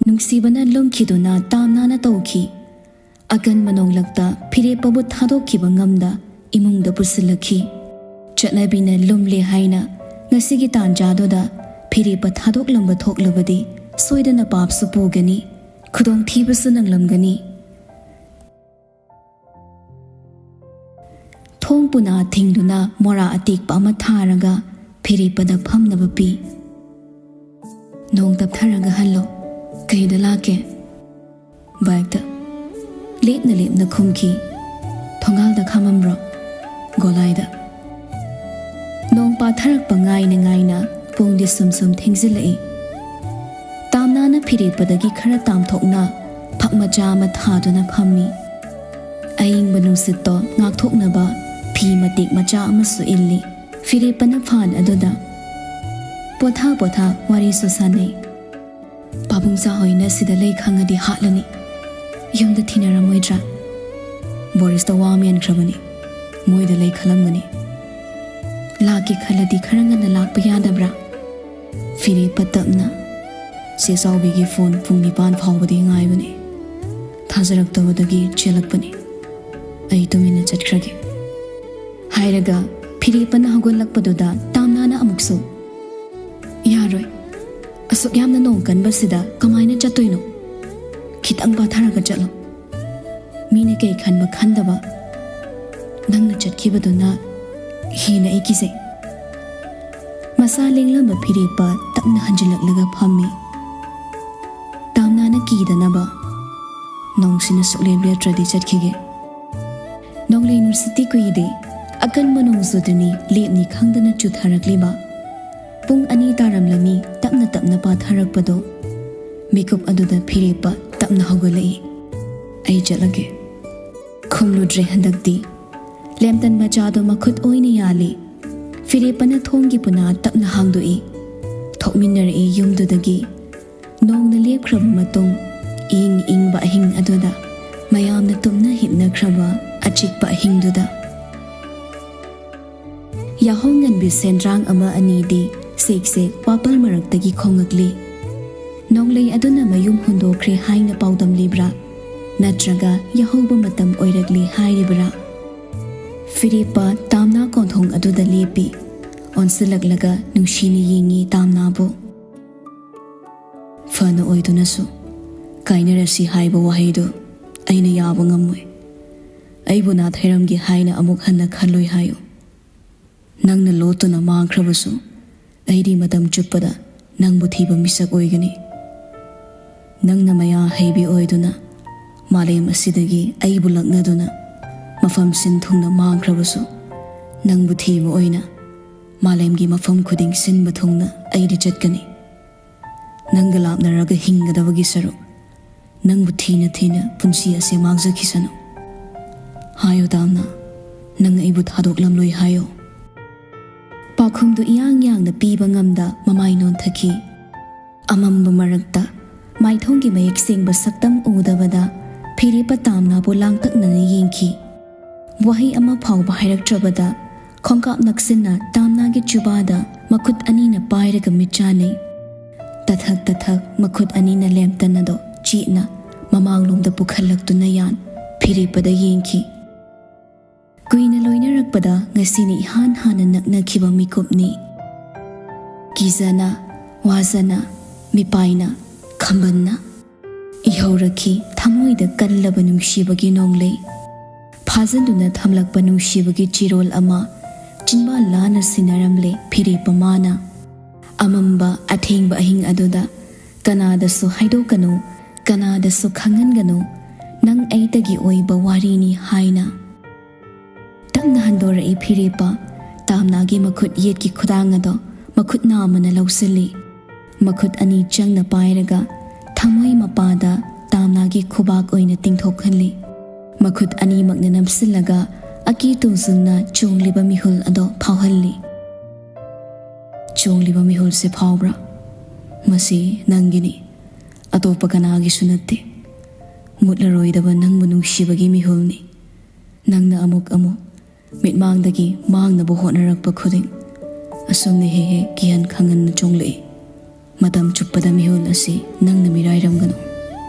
ꯅꯨꯡꯁꯤꯕꯅ ꯂꯨꯝꯈꯤꯗꯨꯅ ꯇꯥꯝꯅꯥꯅ ꯇꯧꯈꯤ꯫ ꯑꯀꯟꯕ ꯅꯣꯡꯂꯛꯇ ꯐꯤꯔꯦꯞꯄꯕꯨ ꯊꯥꯗꯣꯛꯈꯤꯕ ꯉꯝꯗ ꯏꯃꯨꯡꯗ ꯄꯨꯁꯤꯜꯂꯛꯈꯤ꯫ ꯆꯠꯅꯕꯤꯅ ꯂꯨꯝꯂꯦ ꯍꯥꯏꯅ ꯉꯁꯤꯒꯤ ꯇꯥꯟꯖꯥꯗꯨꯗ ꯐꯤꯔꯦꯞꯄ ꯊꯥꯗꯣꯛꯂꯝꯕ ꯊꯣꯛꯂꯕꯗꯤ ꯁꯣꯏꯗꯅ ꯄꯥꯞꯁꯨ ꯄꯨꯒꯅꯤ, ꯈꯨꯗꯣꯡꯊꯤꯕꯁꯨ ꯅꯪꯂꯝꯒꯅꯤ꯫ ꯈꯣꯡ ꯄꯨꯅꯥ ꯊꯤꯡꯗꯨꯅ ꯃꯣꯔꯥ ꯑꯇꯦꯛꯄ ꯑꯃ ꯊꯥꯔꯒ ꯐꯤꯔꯦꯞꯄꯗ ꯐꯝꯅꯕ ꯄꯤ꯫ "ꯅꯣꯡ ꯇꯞꯊꯔꯒ ꯍꯜꯂꯣ꯫ ꯀꯩꯗ ꯂꯥꯛꯀꯦ?" "ꯕꯥꯏꯛꯇ꯫" ꯂꯦꯞꯅ ꯂꯦꯞꯅ ꯈꯨꯝꯈꯤ꯫ "ꯊꯣꯡꯒꯥꯜꯗ ꯈꯥꯝꯃꯝꯕ꯭ꯔꯣ?" "ꯒꯣꯂꯥꯏꯗ꯫" ꯅꯣꯡ ꯄꯥꯊꯔꯛꯄ ꯉꯥꯏꯅ ꯉꯥꯏꯅ ꯄꯨꯡꯗꯤ ꯁꯨꯝ ꯁꯨꯝ ꯊꯦꯡꯖꯤꯜꯂꯛꯏ꯫ ꯇꯥꯝꯅꯥꯅ ꯐꯤꯔꯦꯞꯄꯗꯒꯤ ꯈꯔ ꯇꯥꯝꯊꯣꯛꯅ ꯐꯛ ꯃꯆꯥ ꯑꯃ ꯊꯥꯗꯨꯅ ꯐꯝꯃꯤ꯫ ꯑꯏꯪꯕ ꯅꯨꯡꯁꯤꯠꯇꯣ ꯉꯥꯛꯊꯣꯛꯅꯕ ꯐꯤ ꯃꯇꯦꯛ ꯃꯆꯥ ꯑꯃꯁꯨ ꯏꯜꯂꯤ꯫ ꯐꯤꯔꯦꯞꯄꯅ ꯐꯥꯟ ꯑꯗꯨꯗ ꯄꯣꯊꯥ ꯄꯣꯊꯥ ꯋꯥꯔꯤꯁꯨ ꯁꯥꯟꯅꯩ꯫ "ꯄꯥꯕꯨꯡꯆꯥ ꯍꯣꯏꯅ ꯁꯤꯗ ꯂꯩ ꯈꯪꯉꯗꯤ ꯍꯥꯠꯂꯅꯤ꯫ ꯌꯨꯝꯗ ꯊꯤꯅꯔꯝꯃꯣꯏꯗ꯭ꯔꯥ? ꯕꯣꯔꯤꯁꯇ ꯋꯥ ꯃꯦꯟꯈ꯭ꯔꯕꯅꯤ꯫ ꯃꯣꯏꯗ ꯂꯩ ꯈꯜꯂꯝꯒꯅꯤ꯫ ꯂꯥꯛꯀꯦ ꯈꯜꯂꯗꯤ ꯈꯔ ꯉꯟꯅ ꯂꯥꯛꯄ ꯌꯥꯗꯕ꯭ꯔꯥ?" ꯐꯤꯔꯦꯞꯄ ꯇꯞꯅ, "ꯆꯦ ꯆꯥꯎꯕꯤꯒꯤ ꯐꯣꯟ ꯄꯨꯡ ꯅꯤꯄꯥꯟ ꯐꯥꯎꯕꯗꯤ ꯉꯥꯏꯕꯅꯤ꯫ ꯊꯥꯖꯔꯛꯇꯕꯗꯒꯤ ꯆꯦꯜꯂꯛꯄꯅꯤ꯫ ꯑꯩ ꯇꯨꯃꯤꯟꯅ ꯆꯠꯈ꯭ꯔꯒꯦ꯫" ꯍꯥꯏꯔꯒ ꯐꯤꯔꯦꯞꯄꯅ ꯍꯧꯒꯠꯂꯛꯄꯗꯨꯗ ꯇꯥꯝꯅꯥꯅ ꯑꯃꯨꯛꯁꯨ, "ꯌꯥꯔꯣꯏ꯫ ꯑꯁꯨꯛ ꯌꯥꯝꯅ ꯅꯣꯡ ꯀꯟꯕꯁꯤꯗ ꯀꯃꯥꯏꯅ ꯆꯠꯇꯣꯏꯅꯣ? ꯈꯤꯇꯪ ꯄꯥꯊꯔꯒ ꯆꯠꯂꯣ꯫ ꯃꯤꯅ ꯀꯩ ꯈꯟꯕ ꯈꯟꯗꯕ꯫ ꯅꯪꯅ ꯆꯠꯈꯤꯕꯗꯨꯅ ꯍꯦꯟꯅ ꯑꯩ ꯀꯤꯖꯩ꯫" ꯃꯁꯥ ꯂꯦꯡꯂꯝꯕ ꯐꯤꯔꯦꯞꯄ ꯇꯞꯅ ꯍꯟꯖꯤꯜꯂꯛꯂꯒ ꯐꯝꯃꯤ꯫ ꯇꯥꯝꯅꯥꯅ ꯀꯤꯗꯅꯕ, "ꯅꯣꯡꯁꯤꯅ ꯁꯨꯛꯂꯦꯞ ꯂꯦꯞꯇ꯭ꯔꯗꯤ ꯆꯠꯈꯤꯒꯦ꯫" ꯅꯣꯡꯂꯩ ꯅꯨꯡꯁꯤꯠꯇꯤ ꯀꯨꯏꯗꯦ꯫ ꯑꯀꯟꯕ ꯅꯣꯡꯖꯨꯗꯨꯅꯤ ꯂꯦꯞꯅꯤ ꯈꯪꯗꯅ ꯆꯨꯊꯔꯛꯂꯤꯕ꯫ ꯄꯨꯡ ꯑꯅꯤ ꯇꯥꯔꯝꯂꯅꯤ ꯇꯞꯅ ꯇꯞꯅ ꯄꯥꯊꯔꯛꯄꯗꯣ꯫ ꯃꯤꯀꯨꯞ ꯑꯗꯨꯗ ꯐꯤꯔꯦꯞꯄ ꯇꯞꯅ ꯍꯧꯒꯠꯂꯛꯏ꯫ "ꯑꯩ ꯆꯠꯂꯒꯦ꯫" ꯈꯨꯝꯂꯨꯗ꯭ꯔꯦ ꯍꯟꯗꯛꯇꯤ꯫ ꯂꯦꯝꯇꯟ ꯃꯆꯥꯗꯣ ꯃꯈꯨꯠ ꯑꯣꯏꯅ ꯌꯥꯜꯂꯤ꯫ ꯐꯤꯔꯦꯞꯄꯅ ꯊꯣꯡꯒꯤ ꯄꯨꯅꯥ ꯇꯞꯅ ꯍꯥꯡꯗꯣꯛꯏ꯫ ꯊꯣꯛꯃꯤꯟꯅꯔꯛꯏ ꯌꯨꯝꯗꯨꯗꯒꯤ꯫ ꯅꯣꯡꯅ ꯂꯦꯞꯈ꯭ꯔꯕ ꯃꯇꯨꯡ, ꯏꯪ ꯏꯪꯕ ꯑꯍꯤꯡ ꯑꯗꯨꯗ, ꯃꯌꯥꯝꯅ ꯇꯨꯝꯅ ꯍꯤꯞꯅꯈ꯭ꯔꯕ ꯑꯆꯤꯛꯄ ꯑꯍꯤꯡꯗꯨꯗ, ꯌꯥꯍꯧ ꯉꯟꯕꯤ ꯁꯦꯟꯗ꯭ꯔꯥꯡ ꯑꯃ ꯑꯅꯤꯗꯤ ꯁꯦꯛ ꯁꯦꯛ ꯋꯥꯄꯜ ꯃꯔꯛꯇꯒꯤ ꯈꯣꯡꯉꯛꯂꯤ꯫ ꯅꯣꯡꯂꯩ ꯑꯗꯨꯅ ꯃꯌꯨꯝ ꯍꯨꯟꯗꯣꯛꯈ꯭ꯔꯦ ꯍꯥꯏꯅ ꯄꯥꯎꯗꯝꯂꯤꯕ꯭ꯔꯥ? ꯅꯠꯇ꯭ꯔꯒ ꯌꯥꯍꯧꯕ ꯃꯇꯝ ꯑꯣꯏꯔꯛꯂꯤ ꯍꯥꯏꯔꯤꯕ꯭ꯔꯥ? ꯐꯤꯔꯦꯞꯄ ꯇꯥꯝꯅꯥ ꯀꯣꯟꯊꯣꯡ ꯑꯗꯨꯗ ꯂꯦꯞꯄꯤ꯫ ꯑꯣꯟꯁꯤꯜꯂꯛꯂꯒ ꯅꯨꯡꯁꯤꯅ ꯌꯦꯡꯉꯤ ꯇꯥꯝꯅꯥꯕꯨ꯫ "ꯐꯅ ꯑꯣꯏꯗꯨꯅꯁꯨ ꯀꯥꯏꯅꯔꯁꯤ ꯍꯥꯏꯕ ꯋꯥꯍꯩꯗꯨ ꯑꯩꯅ ꯌꯥꯕ ꯉꯝꯃꯣꯏ꯫ ꯑꯩꯕꯨ ꯅꯥꯊꯩꯔꯝꯒꯦ ꯍꯥꯏꯅ ꯑꯃꯨꯛ ꯍꯟꯅ ꯈꯜꯂꯣꯏ ꯍꯥꯏꯌꯨ꯫ ꯅꯪꯅ ꯂꯣꯠꯇꯨꯅ ꯃꯥꯡꯈ꯭ꯔꯕꯁꯨ, ꯑꯩꯗꯤ ꯃꯇꯝ ꯆꯨꯞꯄꯗ ꯅꯪꯕꯨ ꯊꯤꯕ ꯃꯤꯁꯛ ꯑꯣꯏꯒꯅꯤ꯫ ꯅꯪꯅ ꯃꯌꯥ ꯍꯩꯕꯤ ꯑꯣꯏꯗꯨꯅ ꯃꯥꯂꯦꯝ ꯑꯁꯤꯗꯒꯤ ꯑꯩꯕꯨ ꯂꯛꯅꯗꯨꯅ ꯃꯐꯝ ꯁꯤꯟ ꯊꯨꯡꯅ ꯃꯥꯡꯈ꯭ꯔꯕꯁꯨ, ꯅꯪꯕꯨ ꯊꯤꯕ ꯑꯣꯏꯅ ꯃꯥꯂꯦꯝꯒꯤ ꯃꯐꯝ ꯈꯨꯗꯤꯡ ꯁꯤꯟꯕ ꯊꯨꯡꯅ ꯑꯩꯗꯤ ꯆꯠꯀꯅꯤ꯫ ꯅꯪꯒ ꯂꯥꯞꯅꯔꯒ ꯍꯤꯡꯒꯗꯕꯒꯤ ꯁꯔꯨꯛ, ꯅꯪꯕꯨ ꯊꯤꯅ ꯊꯤꯅ ꯄꯨꯟꯁꯤ ꯑꯁꯦ ꯃꯥꯡꯖꯈꯤꯁꯅꯨ꯫ ꯍꯥꯏꯌꯨ ꯇꯥꯝꯅ, ꯅꯪ ꯑꯩꯕꯨ ꯊꯥꯗꯣꯛꯂꯝꯂꯣꯏ ꯍꯥꯏꯌꯣ꯫ ꯄꯥꯎꯈꯨꯝꯗꯨ ꯏꯌꯥꯡ ꯌꯥꯡꯅ ꯄꯤꯕ ꯉꯝꯗ ꯃꯃꯥꯏ ꯅꯣꯟꯊꯈꯤ꯫ ꯑꯃꯝꯕ ꯃꯔꯛꯇ ꯃꯥꯏꯊꯣꯡꯒꯤ ꯃꯌꯦꯛ ꯁꯦꯡꯕ ꯁꯛꯇꯝ ꯎꯗꯕꯗ ꯐꯤꯔꯦꯞꯄ ꯇꯥꯝꯅꯥꯕꯨ ꯂꯥꯡꯇꯛꯅꯅ ꯌꯦꯡꯈꯤ꯫ ꯋꯥꯍꯩ ꯑꯃ ꯐꯥꯎꯕ ꯍꯥꯏꯔꯛꯇ꯭ꯔꯕꯗ ꯈꯣꯡꯀꯥꯞ ꯅꯛꯁꯤꯟꯅ ꯇꯥꯝꯅꯥꯒꯤ ꯆꯨꯕꯥꯗ ꯃꯈꯨꯠ ꯑꯅꯤꯅ ꯄꯥꯏꯔꯒ ꯃꯤꯠ ꯆꯥꯟꯅꯩ꯫ ꯇꯊꯛ ꯇꯊꯛ ꯃꯈꯨꯠ ꯑꯅꯤꯅ ꯂꯦꯝꯇꯟ ꯑꯗꯣ ꯆꯦꯠꯅ ꯃꯃꯥꯡꯂꯣꯝꯗ ꯄꯨꯈꯠꯂꯛꯇꯨꯅ ꯌꯥꯟ ꯐꯤꯔꯦꯞꯄꯗ ꯌꯦꯡꯈꯤ꯫ ꯀꯨꯏꯅ ꯂꯣꯏꯅꯔꯛꯄꯗ ꯉꯁꯤꯅ ꯏꯍꯥꯟ ꯍꯥꯟꯅ ꯅꯛꯅꯈꯤꯕ ꯃꯤꯀꯨꯞꯅꯤ꯫ ꯀꯤꯖꯅ, ꯋꯥꯖꯅ, ꯃꯤꯄꯥꯏꯅ, ꯈꯝꯕꯟꯅ ꯏꯍꯧꯔꯛꯈꯤ ꯊꯃꯣꯏꯗ ꯀꯜꯂꯕ ꯅꯨꯡꯁꯤꯕꯒꯤ ꯅꯣꯡꯂꯩ꯫ ꯐꯥꯖꯤꯟꯗꯨꯅ ꯊꯝꯂꯛꯄ ꯅꯨꯡꯁꯤꯕꯒꯤ ꯆꯤꯔꯣꯜ ꯑꯃ ꯆꯤꯟꯕꯥꯜ ꯂꯥꯅ ꯁꯤꯟꯅꯔꯝꯂꯦ ꯐꯤꯔꯦꯞꯄ ꯃꯥꯅ꯫ ꯑꯃꯝꯕ ꯑꯊꯦꯡꯕ ꯑꯍꯤꯡ ꯑꯗꯨꯗ ꯀꯅꯥꯗꯁꯨ ꯍꯥꯏꯗꯣꯛꯀꯅꯨ, ꯀꯅꯥꯗꯁꯨ ꯈꯪꯍꯟꯒꯅꯨ, ꯅꯪ ꯑꯩꯇꯒꯤ ꯑꯣꯏꯕ ꯋꯥꯔꯤꯅꯤ ꯍꯥꯏꯅ꯫ ꯇꯞꯅ ꯍꯟꯗꯣꯔꯛꯏ ꯐꯤꯔꯦꯞꯄ꯫ ꯇꯥꯝꯅꯥꯒꯤ ꯃꯈꯨꯠ ꯌꯦꯠꯀꯤ ꯈꯨꯗꯥꯡ ꯑꯗꯣ ꯃꯈꯨꯠ ꯅꯥꯝꯃꯅ ꯂꯧꯁꯤꯜꯂꯤ꯫ ꯃꯈꯨꯠ ꯑꯅꯤ ꯆꯪꯅ ꯄꯥꯏꯔꯒ ꯊꯃꯣꯏ ꯃꯄꯥꯗ ꯇꯥꯝꯅꯥꯒꯤ ꯈꯨꯕꯥꯛ ꯑꯣꯏꯅ ꯇꯤꯡꯊꯣꯛꯍꯜꯂꯤ꯫ ꯃꯈꯨꯠ ꯑꯅꯤꯃꯛꯅ ꯅꯝꯁꯤꯜꯂꯒ ꯑꯀꯤ ꯇꯨꯡꯖꯨꯡꯅ ꯆꯣꯡꯂꯤꯕ ꯃꯤꯍꯨꯜ ꯑꯗꯣ ꯐꯥꯎꯍꯜꯂꯤ꯫ ꯆꯣꯡꯂꯤꯕ ꯃꯤꯍꯨꯜꯁꯦ ꯐꯥꯎꯕ꯭ꯔꯥ? ꯃꯁꯤ ꯅꯪꯒꯤꯅꯤ, ꯑꯇꯣꯞꯄ ꯀꯅꯥꯒꯤꯁꯨ ꯅꯠꯇꯦ꯫ ꯃꯨꯠꯂꯔꯣꯏꯗꯕ ꯅꯪꯕꯨ ꯅꯨꯡꯁꯤꯕꯒꯤ ꯃꯤꯍꯨꯜꯅꯤ꯫ ꯅꯪꯅ ꯑꯃꯨꯛ ꯑꯃꯨꯛ ꯃꯤꯠꯃꯥꯡꯗꯒꯤ ꯃꯥꯡꯅꯕ ꯍꯣꯠꯅꯔꯛꯄ ꯈꯨꯗꯤꯡ ꯑꯁꯨꯝꯅ ꯍꯦꯛ ꯍꯦꯛ ꯀꯤꯍꯟ ꯈꯪꯍꯟꯅ ꯆꯣꯡꯂꯛꯏ꯫ ꯃꯇꯝ ꯆꯨꯞꯄꯗ ꯃꯤꯍꯨꯜ ꯑꯁꯤ ꯅꯪꯅ ꯃꯤꯔꯥꯏꯔꯝꯒꯅꯨ꯫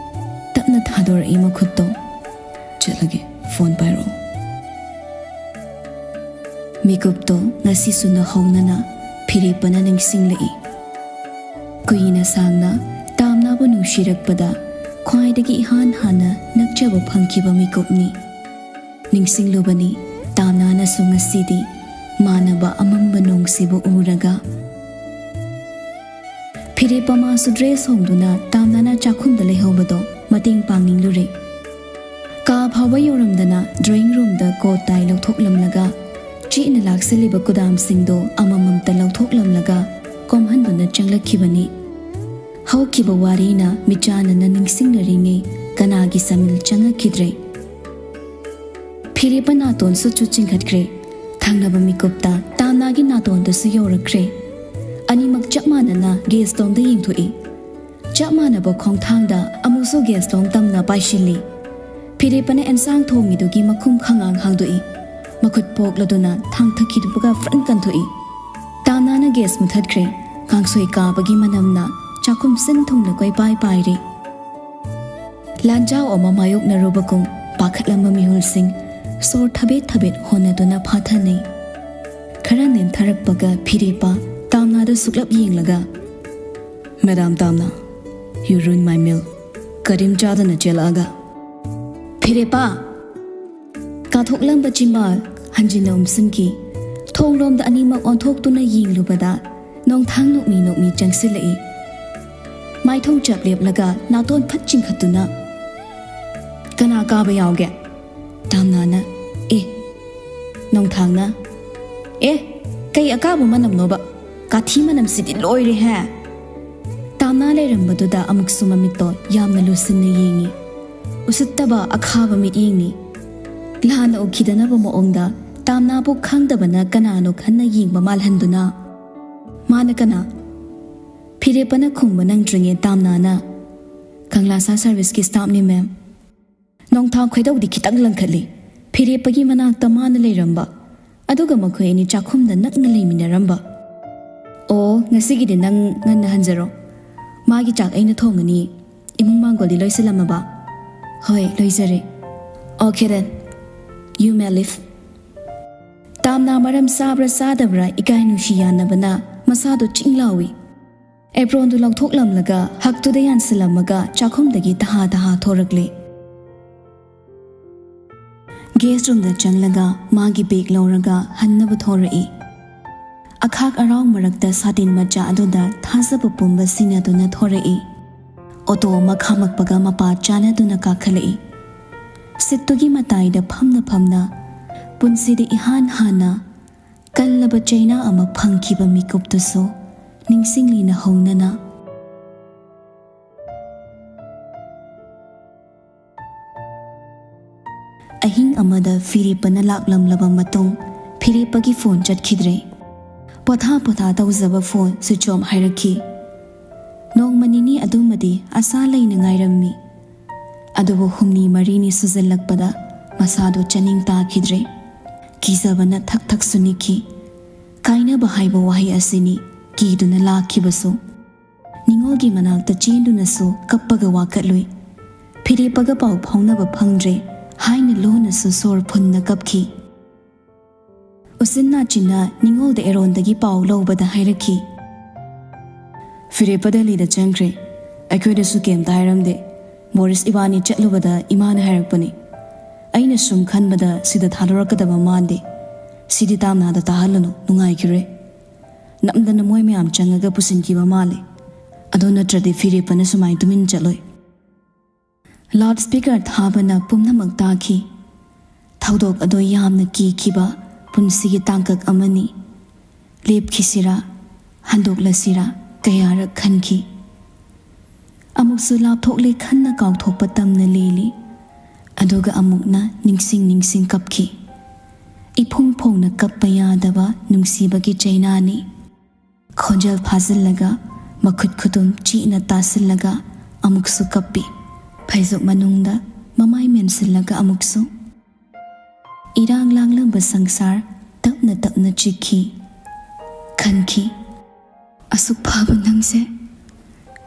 ꯇꯞꯅ ꯊꯥꯗꯣꯔꯛꯏ ꯃꯈꯨꯠꯇꯣ꯫ ꯆꯠꯂꯒꯦ, ꯐꯣꯟ ꯄꯥꯏꯔꯛꯑꯣ꯫ ꯃꯤꯀꯨꯞꯇꯣ ꯉꯁꯤꯁꯨ ꯅꯧꯍꯧꯅꯅ ꯐꯤꯔꯦꯞꯄꯅ ꯅꯤꯡꯁꯤꯡꯂꯛꯏ꯫ ꯀꯨꯏꯅ ꯁꯥꯡꯅ ꯇꯥꯝꯅꯥꯕꯨ ꯅꯨꯡꯁꯤꯔꯛꯄꯗ ꯈ꯭ꯋꯥꯏꯗꯒꯤ ꯏꯍꯥꯟ ꯍꯥꯟꯅ ꯅꯛꯆꯕ ꯐꯪꯈꯤꯕ ꯃꯤꯀꯨꯞꯅꯤ꯫ ꯅꯤꯡꯁꯤꯡꯂꯨꯕꯅꯤ ꯇꯥꯝꯅꯥꯅꯁꯨ ꯉꯁꯤꯗꯤ ꯃꯥꯟꯅꯕ ꯑꯃꯝꯕ ꯅꯣꯡꯁꯤꯕꯨ ꯎꯔꯒ꯫ ꯐꯤꯔꯦꯞꯄ ꯃꯥꯁꯨ ꯗ꯭ꯔꯦꯁ ꯍꯣꯡꯗꯨꯅ ꯇꯥꯝꯅꯥꯅ ꯆꯥꯛꯈꯨꯝꯗ ꯂꯩꯍꯧꯕꯗꯣ ꯃꯇꯦꯡ ꯄꯥꯡꯅꯤꯡꯂꯨꯔꯦ꯫ ꯀꯥ ꯐꯥꯎꯕ ꯌꯧꯔꯝꯗꯅ ꯗ꯭ꯔꯣꯌꯤꯡ ꯔꯨꯝꯗ ꯀꯣꯠ ꯇꯥꯏ ꯂꯧꯊꯣꯛꯂꯝꯂꯒ ꯆꯦꯠꯅ ꯂꯥꯛꯁꯤꯜꯂꯤꯕ ꯀꯨꯗꯥꯝꯁꯤꯡꯗꯣ ꯑꯃꯃꯝꯇ ꯂꯧꯊꯣꯛꯂꯝꯂꯒ ꯀꯣꯝꯍꯟꯗꯨꯅ ꯆꯪꯂꯛꯈꯤꯕꯅꯤ꯫ ꯍꯧꯈꯤꯕ ꯋꯥꯔꯤꯅ ꯃꯤꯆꯥꯟꯅꯅ ꯅꯤꯡꯁꯤꯡꯅꯔꯤꯉꯩ ꯀꯅꯥꯒꯤ ꯁꯃꯤꯜ ꯆꯪꯉꯛꯈꯤꯗ꯭ꯔꯦ꯫ ꯐꯤꯔꯦꯞꯄ ꯅꯥꯇꯣꯟ ꯁꯨꯠ ꯁꯨꯠ ꯆꯤꯡꯈꯠꯈ꯭ꯔꯦ꯫ ꯊꯪꯅꯕ ꯃꯤꯀꯨꯞꯇ ꯇꯥꯝꯅꯥꯒꯤ ꯅꯥꯇꯣꯟꯗꯁꯨ ꯌꯧꯔꯛꯈ꯭ꯔꯦ꯫ ꯑꯅꯤꯃꯛ ꯆꯞ ꯃꯥꯟꯅꯅ ꯒꯦꯁ ꯇꯣꯝꯗ ꯌꯦꯡꯊꯣꯛꯏ꯫ ꯆꯞ ꯃꯥꯟꯅꯕ ꯈꯣꯡꯊꯥꯡꯗ ꯑꯃꯨꯛꯁꯨ ꯒꯦꯁ ꯇꯣꯝ ꯇꯝꯅ ꯄꯥꯏꯁꯤꯜꯂꯤ꯫ ꯐꯤꯔꯦꯞꯄꯅ ꯑꯦꯟꯁꯥꯡ ꯊꯣꯡꯉꯤꯗꯨꯒꯤ ꯃꯈꯨꯝ ꯈꯪꯉꯥꯡ ꯍꯥꯡꯗꯣꯛꯏ꯫ ꯃꯈꯨꯠ ꯄꯣꯛꯂꯗꯨꯅ ꯊꯥꯡ ꯊꯛꯈꯤꯗꯨꯕꯒ ꯐ꯭ꯔꯟ ꯀꯟꯊꯣꯛꯏ꯫ ꯇꯥꯝꯅꯥꯅ ꯒꯦꯁ ꯃꯨꯊꯠꯈ꯭ꯔꯦ꯫ ꯀꯥꯡꯁꯣꯏ ꯀꯥꯕꯒꯤ ꯃꯅꯝꯅ ꯆꯥꯛꯈꯨꯝ ꯁꯤꯟ ꯊꯨꯡꯅ ꯀꯣꯏꯄꯥꯏ ꯄꯥꯏꯔꯤ꯫ ꯂꯥꯟꯖꯥꯎ ꯑꯃ ꯃꯥꯌꯣꯛꯅꯔꯨꯕꯒꯨꯝ ꯄꯥꯈꯠꯂꯝꯕ ꯃꯤꯍꯨꯜꯁꯤꯡ ꯁꯣꯔ ꯊꯕꯦꯠ ꯊꯕꯦꯠ ꯍꯣꯟꯅꯗꯨꯅ ꯐꯥꯊꯅꯩ꯫ ꯈꯔ ꯅꯦꯝꯊꯔꯛꯄꯒ ꯐꯤꯔꯦꯞꯄ ꯇꯥꯝꯅꯥꯗ ꯁꯨꯛꯂꯞ ꯌꯦꯡꯂꯒ, "Madam Tamna, you ruined my meal." ꯀꯔꯤꯝ ꯆꯥꯗꯅ ꯆꯦꯜꯂꯛꯑꯒ꯫ ꯐꯤꯔꯦꯞꯄ! ꯀꯥꯊꯣꯛꯂꯝꯕ ꯆꯤꯝꯕꯥꯜ ꯍꯟꯖꯤꯟꯅ ꯎꯝꯁꯤꯟꯈꯤ꯫ ꯊꯣꯡꯂꯣꯝꯗ ꯑꯅꯤꯃꯛ ꯑꯣꯟꯊꯣꯛꯇꯨꯅ ꯌꯦꯡꯂꯨꯕꯗ ꯅꯣꯡꯊꯥꯡ ꯅꯣꯛꯃꯤ ꯅꯣꯛꯃꯤ ꯆꯪꯁꯤꯜꯂꯛꯏ꯫ ꯃꯥꯏꯊꯣꯡ ꯆꯞ ꯂꯦꯞꯂꯒ ꯅꯥꯇꯣꯟ ꯐꯠ ꯆꯤꯡꯈꯠꯇꯨꯅ, "ꯀꯅꯥ ꯀꯥꯕ ꯌꯥꯎꯒꯦ?" ꯇꯥꯝꯅꯥꯅ, "ꯑꯦ!" ꯅꯣꯡꯊꯥꯡꯅ, "ꯑꯦ, ꯀꯩ ꯑꯀꯥꯕ ꯃꯅꯝꯅꯣꯕ? ꯀꯥꯊꯤ ꯃꯅꯝꯁꯤꯗꯤ ꯂꯣꯏꯔꯦꯍꯦ!" ꯇꯥꯝꯅꯥ ꯂꯩꯔꯝꯕꯗꯨꯗ ꯑꯃꯨꯛꯁꯨ ꯃꯃꯤꯠꯇꯣ ꯌꯥꯝꯅ ꯂꯨꯁꯤꯟꯅ ꯌꯦꯡꯉꯤ꯫ ꯎꯁꯤꯠꯇꯕ ꯑꯈꯥꯕ ꯃꯤꯠꯌꯦꯡꯅꯤ꯫ ꯂꯥꯟꯅ ꯎꯈꯤꯗꯅꯕ ꯃꯑꯣꯡꯗ ꯇꯥꯝꯅꯥꯕꯨ ꯈꯪꯗꯕꯅ ꯀꯅꯥꯅꯣ ꯈꯟꯅ ꯌꯦꯡꯕ ꯃꯥꯜꯍꯟꯗꯨꯅ, "ꯃꯥꯅ ꯀꯅꯥ?" ꯐꯤꯔꯦꯞꯄꯅ ꯈꯨꯝꯕ ꯅꯪꯗ꯭ꯔꯤꯉꯩ ꯇꯥꯝꯅꯥꯅ, "ꯀꯪꯂꯥꯁꯥ ꯁꯥꯔꯚꯤꯁꯀꯤ ꯁ꯭ꯇꯥꯐꯅꯤ, ꯃꯦꯝ꯫" ꯅꯣꯡꯊꯥꯡ ꯈꯣꯏꯗꯧꯗꯤ ꯈꯤꯇꯪ ꯂꯪꯈꯠꯂꯤ꯫ ꯐꯤꯔꯦꯞꯄꯒꯤ ꯃꯅꯥꯛꯇ ꯃꯥꯅ ꯂꯩꯔꯝꯕ, ꯑꯗꯨꯒ ꯃꯈꯣꯏ ꯑꯅꯤ ꯆꯥꯛꯈꯨꯝꯗ ꯅꯛꯅ ꯂꯩꯃꯤꯟꯅꯔꯝꯕ꯫ "ꯑꯣ, ꯉꯁꯤꯒꯤꯗꯤ ꯅꯪ ꯉꯟꯅ ꯍꯟꯖꯔꯣ꯫ ꯃꯥꯒꯤ ꯆꯥꯛ ꯑꯩꯅ ꯊꯣꯡꯉꯅꯤ꯫ ꯏꯃꯨꯡ ꯃꯥꯡꯒꯣꯜꯗꯤ ꯂꯣꯏꯁꯤꯜꯂꯝꯃꯕ?" "ꯍꯣꯏ, ꯂꯣꯏꯖꯔꯦ꯫" "Okay then, you may leave." Tamna ꯃꯔꯝ ꯆꯥꯕ꯭ꯔꯥ ꯆꯥꯗꯕ꯭ꯔꯥ ꯏꯀꯥꯏ ꯅꯨꯡꯁꯤ ꯌꯥꯅꯕꯅ ꯃꯁꯥꯗꯣ ꯆꯤꯡ ꯂꯥꯎꯏ꯫ ꯑꯦꯄ꯭ꯔꯣꯟꯗꯨ ꯂꯧꯊꯣꯛꯂꯝꯂꯒ ꯍꯛꯇꯨꯗ ꯌꯥꯟꯁꯤꯜꯂꯝꯃꯒ ꯆꯥꯛꯈꯨꯝꯗꯒꯤ ꯇꯍꯥ ꯇꯍꯥ ꯊꯣꯔꯛꯂꯦ꯫ ꯒꯦꯁ ꯔꯨꯝꯗ ꯆꯪꯂꯒ ꯃꯥꯒꯤ ꯕꯦꯒ ꯂꯧꯔꯒ ꯍꯟꯅꯕ ꯊꯣꯔꯛꯏ꯫ ꯑꯈꯥꯛ ꯑꯔꯥꯎ ꯃꯔꯛꯇ ꯁꯥꯇꯤꯟ ꯃꯆꯥ ꯑꯗꯨꯗ ꯊꯥꯖꯕ ꯄꯨꯝꯕ ꯁꯤꯟꯅꯗꯨꯅ ꯊꯣꯔꯛꯏ꯫ ꯑꯣꯇꯣ ꯑꯃ ꯈꯥꯝꯃꯛꯄꯒ ꯃꯄꯥ ꯆꯥꯅꯗꯨꯅ ꯀꯥꯈꯠꯂꯛꯏ꯫ ꯁꯤꯠꯇꯨꯒꯤ ꯃꯇꯥꯏꯗ ꯐꯝꯅ ꯐꯝꯅ ꯄꯨꯟꯁꯤꯗ ꯏꯍꯥꯟ ꯍꯥꯟꯅ ꯀꯜꯂꯕ ꯆꯩꯅꯥ ꯑꯃ ꯐꯪꯈꯤꯕ ꯃꯤꯀꯨꯞꯇꯨꯁꯨ ꯅꯤꯡꯁꯤꯡꯂꯤ ꯅꯍꯧꯅꯅ꯫ ꯑꯍꯤꯡ ꯑꯃꯗ ꯐꯤꯔꯦꯞꯄꯅ ꯂꯥꯛꯂꯝꯂꯕ ꯃꯇꯨꯡ ꯐꯤꯔꯦꯞꯄꯒꯤ ꯐꯣꯟ ꯆꯠꯈꯤꯗ꯭ꯔꯦ꯫ ꯄꯣꯊꯥ ꯄꯣꯊꯥ ꯇꯧꯖꯕ ꯐꯣꯟ ꯁ꯭ꯋꯤꯆ ꯑꯣꯐ ꯍꯥꯏꯔꯛꯈꯤ꯫ ꯅꯣꯡꯃ ꯅꯤꯅꯤ ꯑꯗꯨꯃꯗꯤ ꯑꯁꯥ ꯂꯩꯅ ꯉꯥꯏꯔꯝꯃꯤ꯫ ꯑꯗꯨꯕꯨ ꯍꯨꯝꯅꯤ ꯃꯔꯤꯅꯤ ꯁꯨꯖꯜꯂꯛꯄꯗ ꯃꯁꯥꯗꯣ ꯆꯥꯅꯤꯡ ꯇꯥꯈꯤꯗ꯭ꯔꯦ꯫ ꯀꯤꯖꯕꯅ ꯊꯛ ꯊꯛꯁꯨ ꯅꯤꯛꯈꯤ꯫ ꯀꯥꯏꯅꯕ ꯍꯥꯏꯕ ꯋꯥꯍꯩ ꯑꯁꯤꯅꯤ ꯀꯤꯗꯨꯅ ꯂꯥꯛꯈꯤꯕꯁꯨ꯫ ꯅꯤꯉꯣꯜꯒꯤ ꯃꯅꯥꯛꯇ ꯆꯦꯟꯗꯨꯅꯁꯨ ꯀꯞꯄꯒ ꯋꯥꯀꯠꯂꯨꯏ꯫ ꯐꯤꯔꯦꯞꯄꯒ ꯄꯥꯎ ꯐꯥꯎꯅꯕ ꯐꯪꯗ꯭ꯔꯦ ꯍꯥꯏꯅ ꯂꯣꯟꯅꯁꯨ ꯁꯣꯔ ꯐꯨꯟꯅ ꯀꯞꯈꯤ꯫ ꯎꯆꯤꯟ ꯅꯥꯆꯤꯟꯅ ꯅꯤꯉꯣꯜꯗ ꯑꯦꯔꯣꯟꯗꯒꯤ ꯄꯥꯎ ꯂꯧꯕꯗ ꯍꯥꯏꯔꯛꯈꯤ꯫ ꯐꯤꯔꯦꯞꯄ ꯗꯦꯜꯂꯤꯗ ꯆꯪꯈ꯭ꯔꯦ꯫ ꯑꯩꯈꯣꯏꯗꯁꯨ ꯀꯩꯝꯇ ꯍꯥꯏꯔꯝꯗꯦ꯫ ꯃꯣꯔꯤꯁ ꯏꯕꯥꯅꯤ ꯆꯠꯂꯨꯕꯗ ꯏꯃꯥꯅ ꯍꯥꯏꯔꯛꯄꯅꯤ꯫ ꯑꯩꯅ ꯁꯨꯝ ꯈꯟꯕꯗ ꯁꯤꯗ ꯊꯥꯗꯣꯔꯛꯀꯗꯕ ꯃꯥꯟꯗꯦ꯫ ꯁꯤꯗꯤ ꯇꯥꯝꯅꯥꯗ ꯇꯥꯍꯜꯂꯨꯅꯨ, ꯅꯨꯡꯉꯥꯏꯈꯤꯔꯣꯏ꯫ ꯅꯝꯗꯅ ꯃꯣꯏ ꯃꯌꯥꯝ ꯆꯪꯉꯒ ꯄꯨꯁꯤꯟꯈꯤꯕ ꯃꯥꯜꯂꯦ꯫ ꯑꯗꯨ ꯅꯠꯇ꯭ꯔꯗꯤ ꯐꯤꯔꯦꯞꯄꯅ ꯁꯨꯃꯥꯏ ꯇꯨꯃꯤꯟ ꯆꯠꯂꯣꯏ꯫ ꯂꯥꯎꯗ ꯁ꯭ꯄꯤꯀꯔ ꯊꯥꯕꯅ ꯄꯨꯝꯅꯃꯛ ꯇꯥꯈꯤ꯫ ꯊꯧꯗꯣꯛ ꯑꯗꯨ ꯌꯥꯝꯅ ꯀꯤꯈꯤꯕ ꯄꯨꯟꯁꯤꯒꯤ ꯇꯥꯡꯀꯛ ꯑꯃꯅꯤ꯫ ꯂꯦꯞꯈꯤꯁꯤꯔꯥ, ꯍꯟꯗꯣꯛꯂꯁꯤꯔꯥ ꯀꯌꯥꯔꯛ ꯈꯟꯈꯤ꯫ ꯑꯃꯨꯛꯁꯨ ꯂꯥꯞꯊꯣꯛꯂꯦ ꯈꯟꯅ ꯀꯥꯎꯊꯣꯛꯄ ꯇꯝꯅ ꯂꯦꯜꯂꯤ꯫ ꯑꯗꯨꯒ ꯑꯃꯨꯛꯅ ꯅꯤꯡꯁꯤꯡ ꯅꯤꯡꯁꯤꯡ ꯀꯞꯈꯤ꯫ ꯏꯐꯣꯡ ꯐꯣꯡꯅ ꯀꯞꯄ ꯌꯥꯗꯕ ꯅꯨꯡꯁꯤꯕꯒꯤ ꯆꯩꯅꯥꯅꯤ꯫ ꯈꯣꯟꯖꯦꯜ ꯐꯥꯖꯤꯜꯂꯒ, ꯃꯈꯨꯠ ꯈꯨꯇꯨꯝ ꯆꯤꯛꯅ ꯇꯥꯁꯤꯜꯂꯒ ꯑꯃꯨꯛꯁꯨ ꯀꯞꯄꯤ꯫ ꯐꯩꯖꯨꯞ ꯃꯅꯨꯡꯗ ꯃꯃꯥꯏ ꯃꯦꯟꯁꯤꯜꯂꯒ ꯑꯃꯨꯛꯁꯨ꯫ ꯏꯔꯥꯡ ꯂꯥꯡꯂꯝꯕ ꯁꯪꯁꯥꯔ ꯇꯞꯅ ꯇꯞꯅ ꯆꯤꯛꯈꯤ꯫ ꯈꯟꯈꯤ, "ꯑꯁꯨꯛ ꯐꯕ ꯅꯪꯁꯦ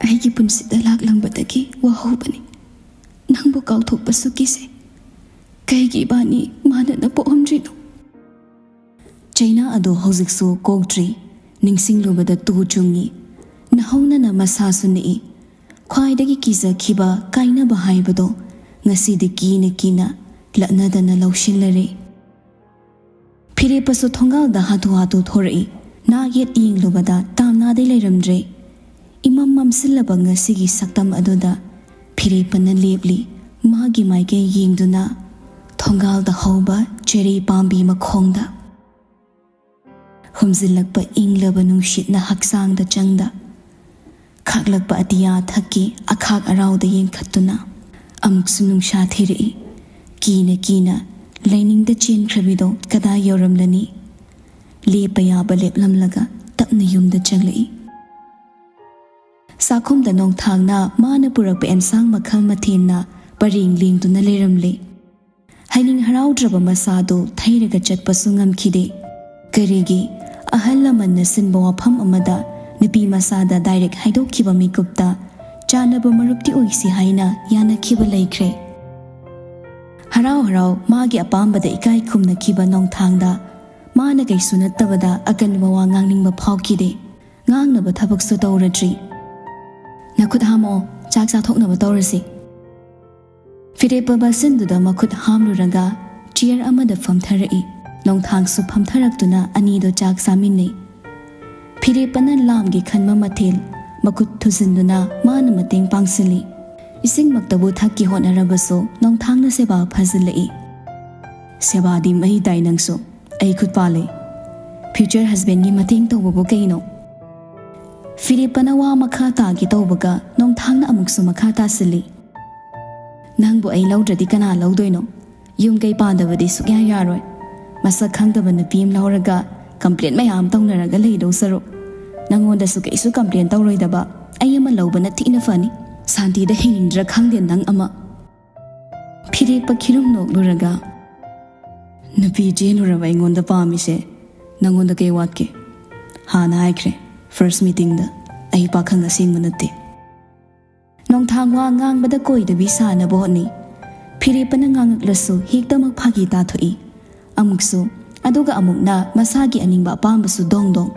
ꯑꯩꯒꯤ ꯄꯨꯟꯁꯤꯗ ꯂꯥꯛꯂꯝꯕꯗꯒꯤ ꯋꯥꯍꯧꯕꯅꯤ꯫ ꯅꯪꯕꯨ ꯀꯥꯎꯊꯣꯛꯄꯁꯨ ꯀꯤꯖꯩ꯫ ꯀꯩꯒꯤ ꯏꯕꯥꯅꯤ ꯃꯥꯟꯅꯅ ꯄꯣꯛꯑꯝꯗ꯭ꯔꯤꯅꯣ?" ꯆꯩꯅꯥ ꯑꯗꯣ ꯍꯧꯖꯤꯛꯁꯨ ꯀꯣꯛꯇ꯭ꯔꯤ꯫ ꯅꯤꯡꯁꯤꯡꯂꯨꯕꯗ ꯇꯨ ꯆꯨꯡꯉꯤ꯫ ꯅꯍꯧꯅꯅ ꯃꯁꯥꯁꯨ ꯅꯤꯛꯏ꯫ ꯈ꯭ꯋꯥꯏꯗꯒꯤ ꯀꯤꯖꯈꯤꯕ ꯀꯥꯏꯅꯕ ꯍꯥꯏꯕꯗꯣ ꯉꯁꯤꯗꯤ ꯀꯤꯅ ꯀꯤꯅ ꯂꯠꯅꯗꯅ ꯂꯧꯁꯤꯜꯂꯔꯦ꯫ ꯐꯤꯔꯦꯞꯄꯁꯨ ꯊꯣꯡꯒꯥꯜꯗ ꯍꯥꯊꯨ ꯍꯥꯊꯨ ꯊꯣꯔꯛꯏ꯫ ꯅꯥꯛ ꯌꯦꯠ ꯌꯦꯡꯂꯨꯕꯗ ꯇꯥꯝꯅꯥꯗꯤ ꯂꯩꯔꯝꯗ꯭ꯔꯦ꯫ ꯏꯃꯝ ꯃꯝꯁꯤꯜꯂꯕ ꯉꯁꯤꯒꯤ ꯁꯛꯇꯝ ꯑꯗꯨꯗ ꯐꯤꯔꯦꯞꯄꯅ ꯂꯦꯞꯂꯤ, ꯃꯥꯒꯤ ꯃꯥꯏꯀꯩ ꯌꯦꯡꯗꯨꯅ ꯊꯣꯡꯒꯥꯜꯗ ꯍꯧꯕ ꯆꯦꯔꯩ ꯄꯥꯝꯕꯤ ꯃꯈꯣꯡꯗ꯫ ꯍꯨꯝꯖꯤꯜꯂꯛꯄ ꯏꯪꯂꯕ ꯅꯨꯡꯁꯤꯠꯅ ꯍꯛꯆꯥꯡꯗ ꯆꯪꯗ, ꯈꯥꯛꯂꯛꯄ ꯑꯇꯤꯌꯥ ꯊꯛꯀꯤ ꯑꯈꯥꯛ ꯑꯔꯥꯎꯗ ꯌꯦꯡꯈꯠꯇꯨꯅ ꯑꯃꯨꯛꯁꯨ ꯅꯨꯡꯁꯥ ꯊꯤꯔꯛꯏ꯫ ꯀꯤꯅ ꯀꯤꯅ ꯂꯩꯅꯤꯡꯗ ꯆꯦꯟꯈ꯭ꯔꯕꯤꯗꯣ ꯀꯗꯥꯏ ꯌꯧꯔꯝꯂꯅꯤ? ꯂꯦꯞꯄ ꯌꯥꯕ ꯂꯦꯞꯂꯝꯂꯒ ꯇꯞꯅ ꯌꯨꯝꯗ ꯆꯪꯂꯛꯏ꯫ ꯆꯥꯛꯈꯨꯝꯗ ꯅꯣꯡꯊꯥꯡꯅ ꯃꯥꯅ ꯄꯨꯔꯛꯄ ꯑꯦꯟꯁꯥꯡ ꯃꯈꯜ ꯃꯊꯦꯜꯅ ꯄꯔꯦꯡ ꯂꯦꯡꯗꯨꯅ ꯂꯩꯔꯝꯂꯦ꯫ ꯍꯩꯅꯤꯡ ꯍꯔꯥꯎꯗ꯭ꯔꯕ ꯃꯆꯥꯗꯨ ꯊꯩꯔꯒ ꯆꯠꯄꯁꯨ ꯉꯝꯈꯤꯗꯦ꯫ ꯀꯔꯤꯒꯤ? ꯑꯍꯜ ꯂꯃꯟꯅ ꯁꯤꯟꯕ ꯋꯥꯐꯝ ꯑꯃꯗ ꯅꯨꯄꯤ ꯃꯆꯥꯗ ꯗꯥꯏꯔꯦꯛ ꯍꯥꯏꯗꯣꯛꯈꯤꯕ ꯃꯤꯀꯨꯞꯇ ꯆꯥꯟꯅꯕ ꯃꯔꯨꯞꯇꯤ ꯑꯣꯏꯁꯤ ꯍꯥꯏꯅ ꯌꯥꯅꯈꯤꯕ ꯂꯩꯈ꯭ꯔꯦ꯫ ꯍꯔꯥꯎ ꯍꯔꯥꯎ ꯃꯥꯒꯤ ꯑꯄꯥꯝꯕꯗ ꯏꯀꯥꯏ ꯈꯨꯝꯅꯈꯤꯕ ꯅꯣꯡꯊꯥꯡꯗ ꯃꯥꯅ ꯀꯩꯁꯨ ꯅꯠꯇꯕꯗ ꯑꯀꯟꯕ ꯋꯥ ꯉꯥꯡꯅꯤꯡꯕ ꯐꯥꯎꯈꯤꯗꯦ꯫ ꯉꯥꯡꯅꯕ ꯊꯕꯛꯁꯨ ꯇꯧꯔꯗ꯭ꯔꯤ꯫ "ꯅꯈꯨꯠ ꯍꯥꯝꯃꯛꯑꯣ, ꯆꯥꯛ ꯆꯥꯊꯣꯛꯅꯕ ꯇꯧꯔꯁꯤ꯫" ꯐꯤꯔꯦꯞꯄ ꯕꯥꯁꯤꯟꯗꯨꯗ ꯃꯈꯨꯠ ꯍꯥꯝꯂꯨꯔꯒ ꯆꯤꯌꯔ ꯑꯃꯗ ꯐꯝꯊꯔꯛꯏ꯫ ꯅꯣꯡꯊꯥꯡꯁꯨ ꯐꯝꯊꯔꯛꯇꯨꯅ ꯑꯅꯤꯗꯣ ꯆꯥꯛ ꯆꯥꯃꯤꯟꯅꯩ꯫ ꯐꯤꯔꯦꯞꯄꯅ ꯂꯥꯝꯒꯦ ꯈꯟꯕ ꯃꯊꯦꯜ ꯃꯈꯨꯠ ꯊꯨꯖꯤꯟꯗꯨꯅ ꯃꯥꯅ ꯃꯇꯦꯡ ꯄꯥꯡꯁꯤꯜꯂꯤ꯫ ꯏꯁꯤꯡꯃꯛꯇꯕꯨ ꯊꯛꯀꯦ ꯍꯣꯠꯅꯔꯕꯁꯨ ꯅꯣꯡꯊꯥꯡꯅ ꯁꯦꯕꯥ ꯐꯖꯤꯜꯂꯛꯏ꯫ "ꯁꯦꯕꯥꯗꯤ ꯃꯩ ꯇꯥꯏ ꯅꯪꯁꯨ꯫ ꯑꯩ ꯈꯨꯠ ꯄꯥꯜꯂꯦ꯫ ꯐ꯭ꯌꯨꯆꯔ ꯍꯁꯕꯦꯟꯒꯤ ꯃꯇꯦꯡ ꯇꯧꯕꯕꯨ ꯀꯩꯅꯣ?" ꯐꯤꯔꯦꯞꯄꯅ ꯋꯥ ꯃꯈꯥ ꯇꯥꯒꯦ ꯇꯧꯕꯒ ꯅꯣꯡꯊꯥꯡꯅ ꯑꯃꯨꯛꯁꯨ ꯃꯈꯥ ꯇꯥꯁꯤꯜꯂꯤ꯫ "ꯅꯪꯕꯨ ꯑꯩ ꯂꯧꯗ꯭ꯔꯗꯤ ꯀꯅꯥ ꯂꯧꯗꯣꯏꯅꯣ? ꯌꯨꯝ ꯀꯩ ꯄꯥꯟꯗꯕꯗꯤ ꯁꯨꯛꯌꯥ ꯌꯥꯔꯣꯏ꯫ ꯃꯁꯛ ꯈꯪꯗꯕ ꯅꯨꯄꯤ ꯑꯃ ꯂꯧꯔꯒ ꯀꯝꯄ꯭ꯂꯦꯟ ꯃꯌꯥꯝ ꯇꯧꯅꯔꯒ ꯂꯩꯗꯧ ꯁꯔꯨꯛ, ꯅꯪꯉꯣꯟꯗꯁꯨ ꯀꯩꯁꯨ ꯀꯝꯄ꯭ꯂꯦꯟ ꯇꯧꯔꯣꯏꯗꯕ ꯑꯩ ꯑꯃ ꯂꯧꯕꯅ ꯊꯤꯅ ꯐꯅꯤ꯫ ꯁꯥꯟꯇꯤꯗ ꯍꯤꯡꯅꯤꯡꯗ꯭ꯔꯥ ꯈꯪꯗꯦ ꯅꯪ ꯑꯃ꯫" ꯐꯤꯔꯦꯞꯄ ꯈꯤꯔꯨꯝ ꯅꯣꯛꯂꯨꯔꯒ, "ꯅꯨꯄꯤ ꯆꯦꯜꯂꯨꯔꯕ ꯑꯩꯉꯣꯟꯗ ꯄꯥꯝꯃꯤꯁꯦ ꯅꯪꯉꯣꯟꯗ ꯀꯩ ꯋꯥꯠꯀꯦ? ꯍꯥꯟꯅ ꯍꯥꯏꯈ꯭ꯔꯦ, ꯐꯥꯔꯁ ꯃꯤꯇꯤꯡꯗ ꯑꯩ ꯄꯥꯈꯪ ꯑꯁꯦꯡꯕ ꯅꯠꯇꯦ꯫" ꯅꯣꯡꯊꯥꯡ ꯋꯥ ꯉꯥꯡꯕꯗ ꯀꯣꯏꯗꯕꯤ ꯁꯥꯅꯕ ꯍꯣꯠꯅꯩ꯫ ꯐꯤꯔꯦꯞꯄꯅ ꯉꯥꯡꯉꯛꯂꯁꯨ ꯍꯦꯛꯇꯃꯛ ꯐꯥꯒꯤ ꯇꯥꯊꯣꯛꯏ꯫ ꯑꯃꯨꯛꯁꯨ, ꯑꯗꯨꯒ ꯑꯃꯨꯛꯅ ꯃꯁꯥꯒꯤ ꯑꯅꯤꯡꯕ ꯑꯄꯥꯝꯕꯁꯨ ꯗꯣꯡ ꯗꯣꯡ꯫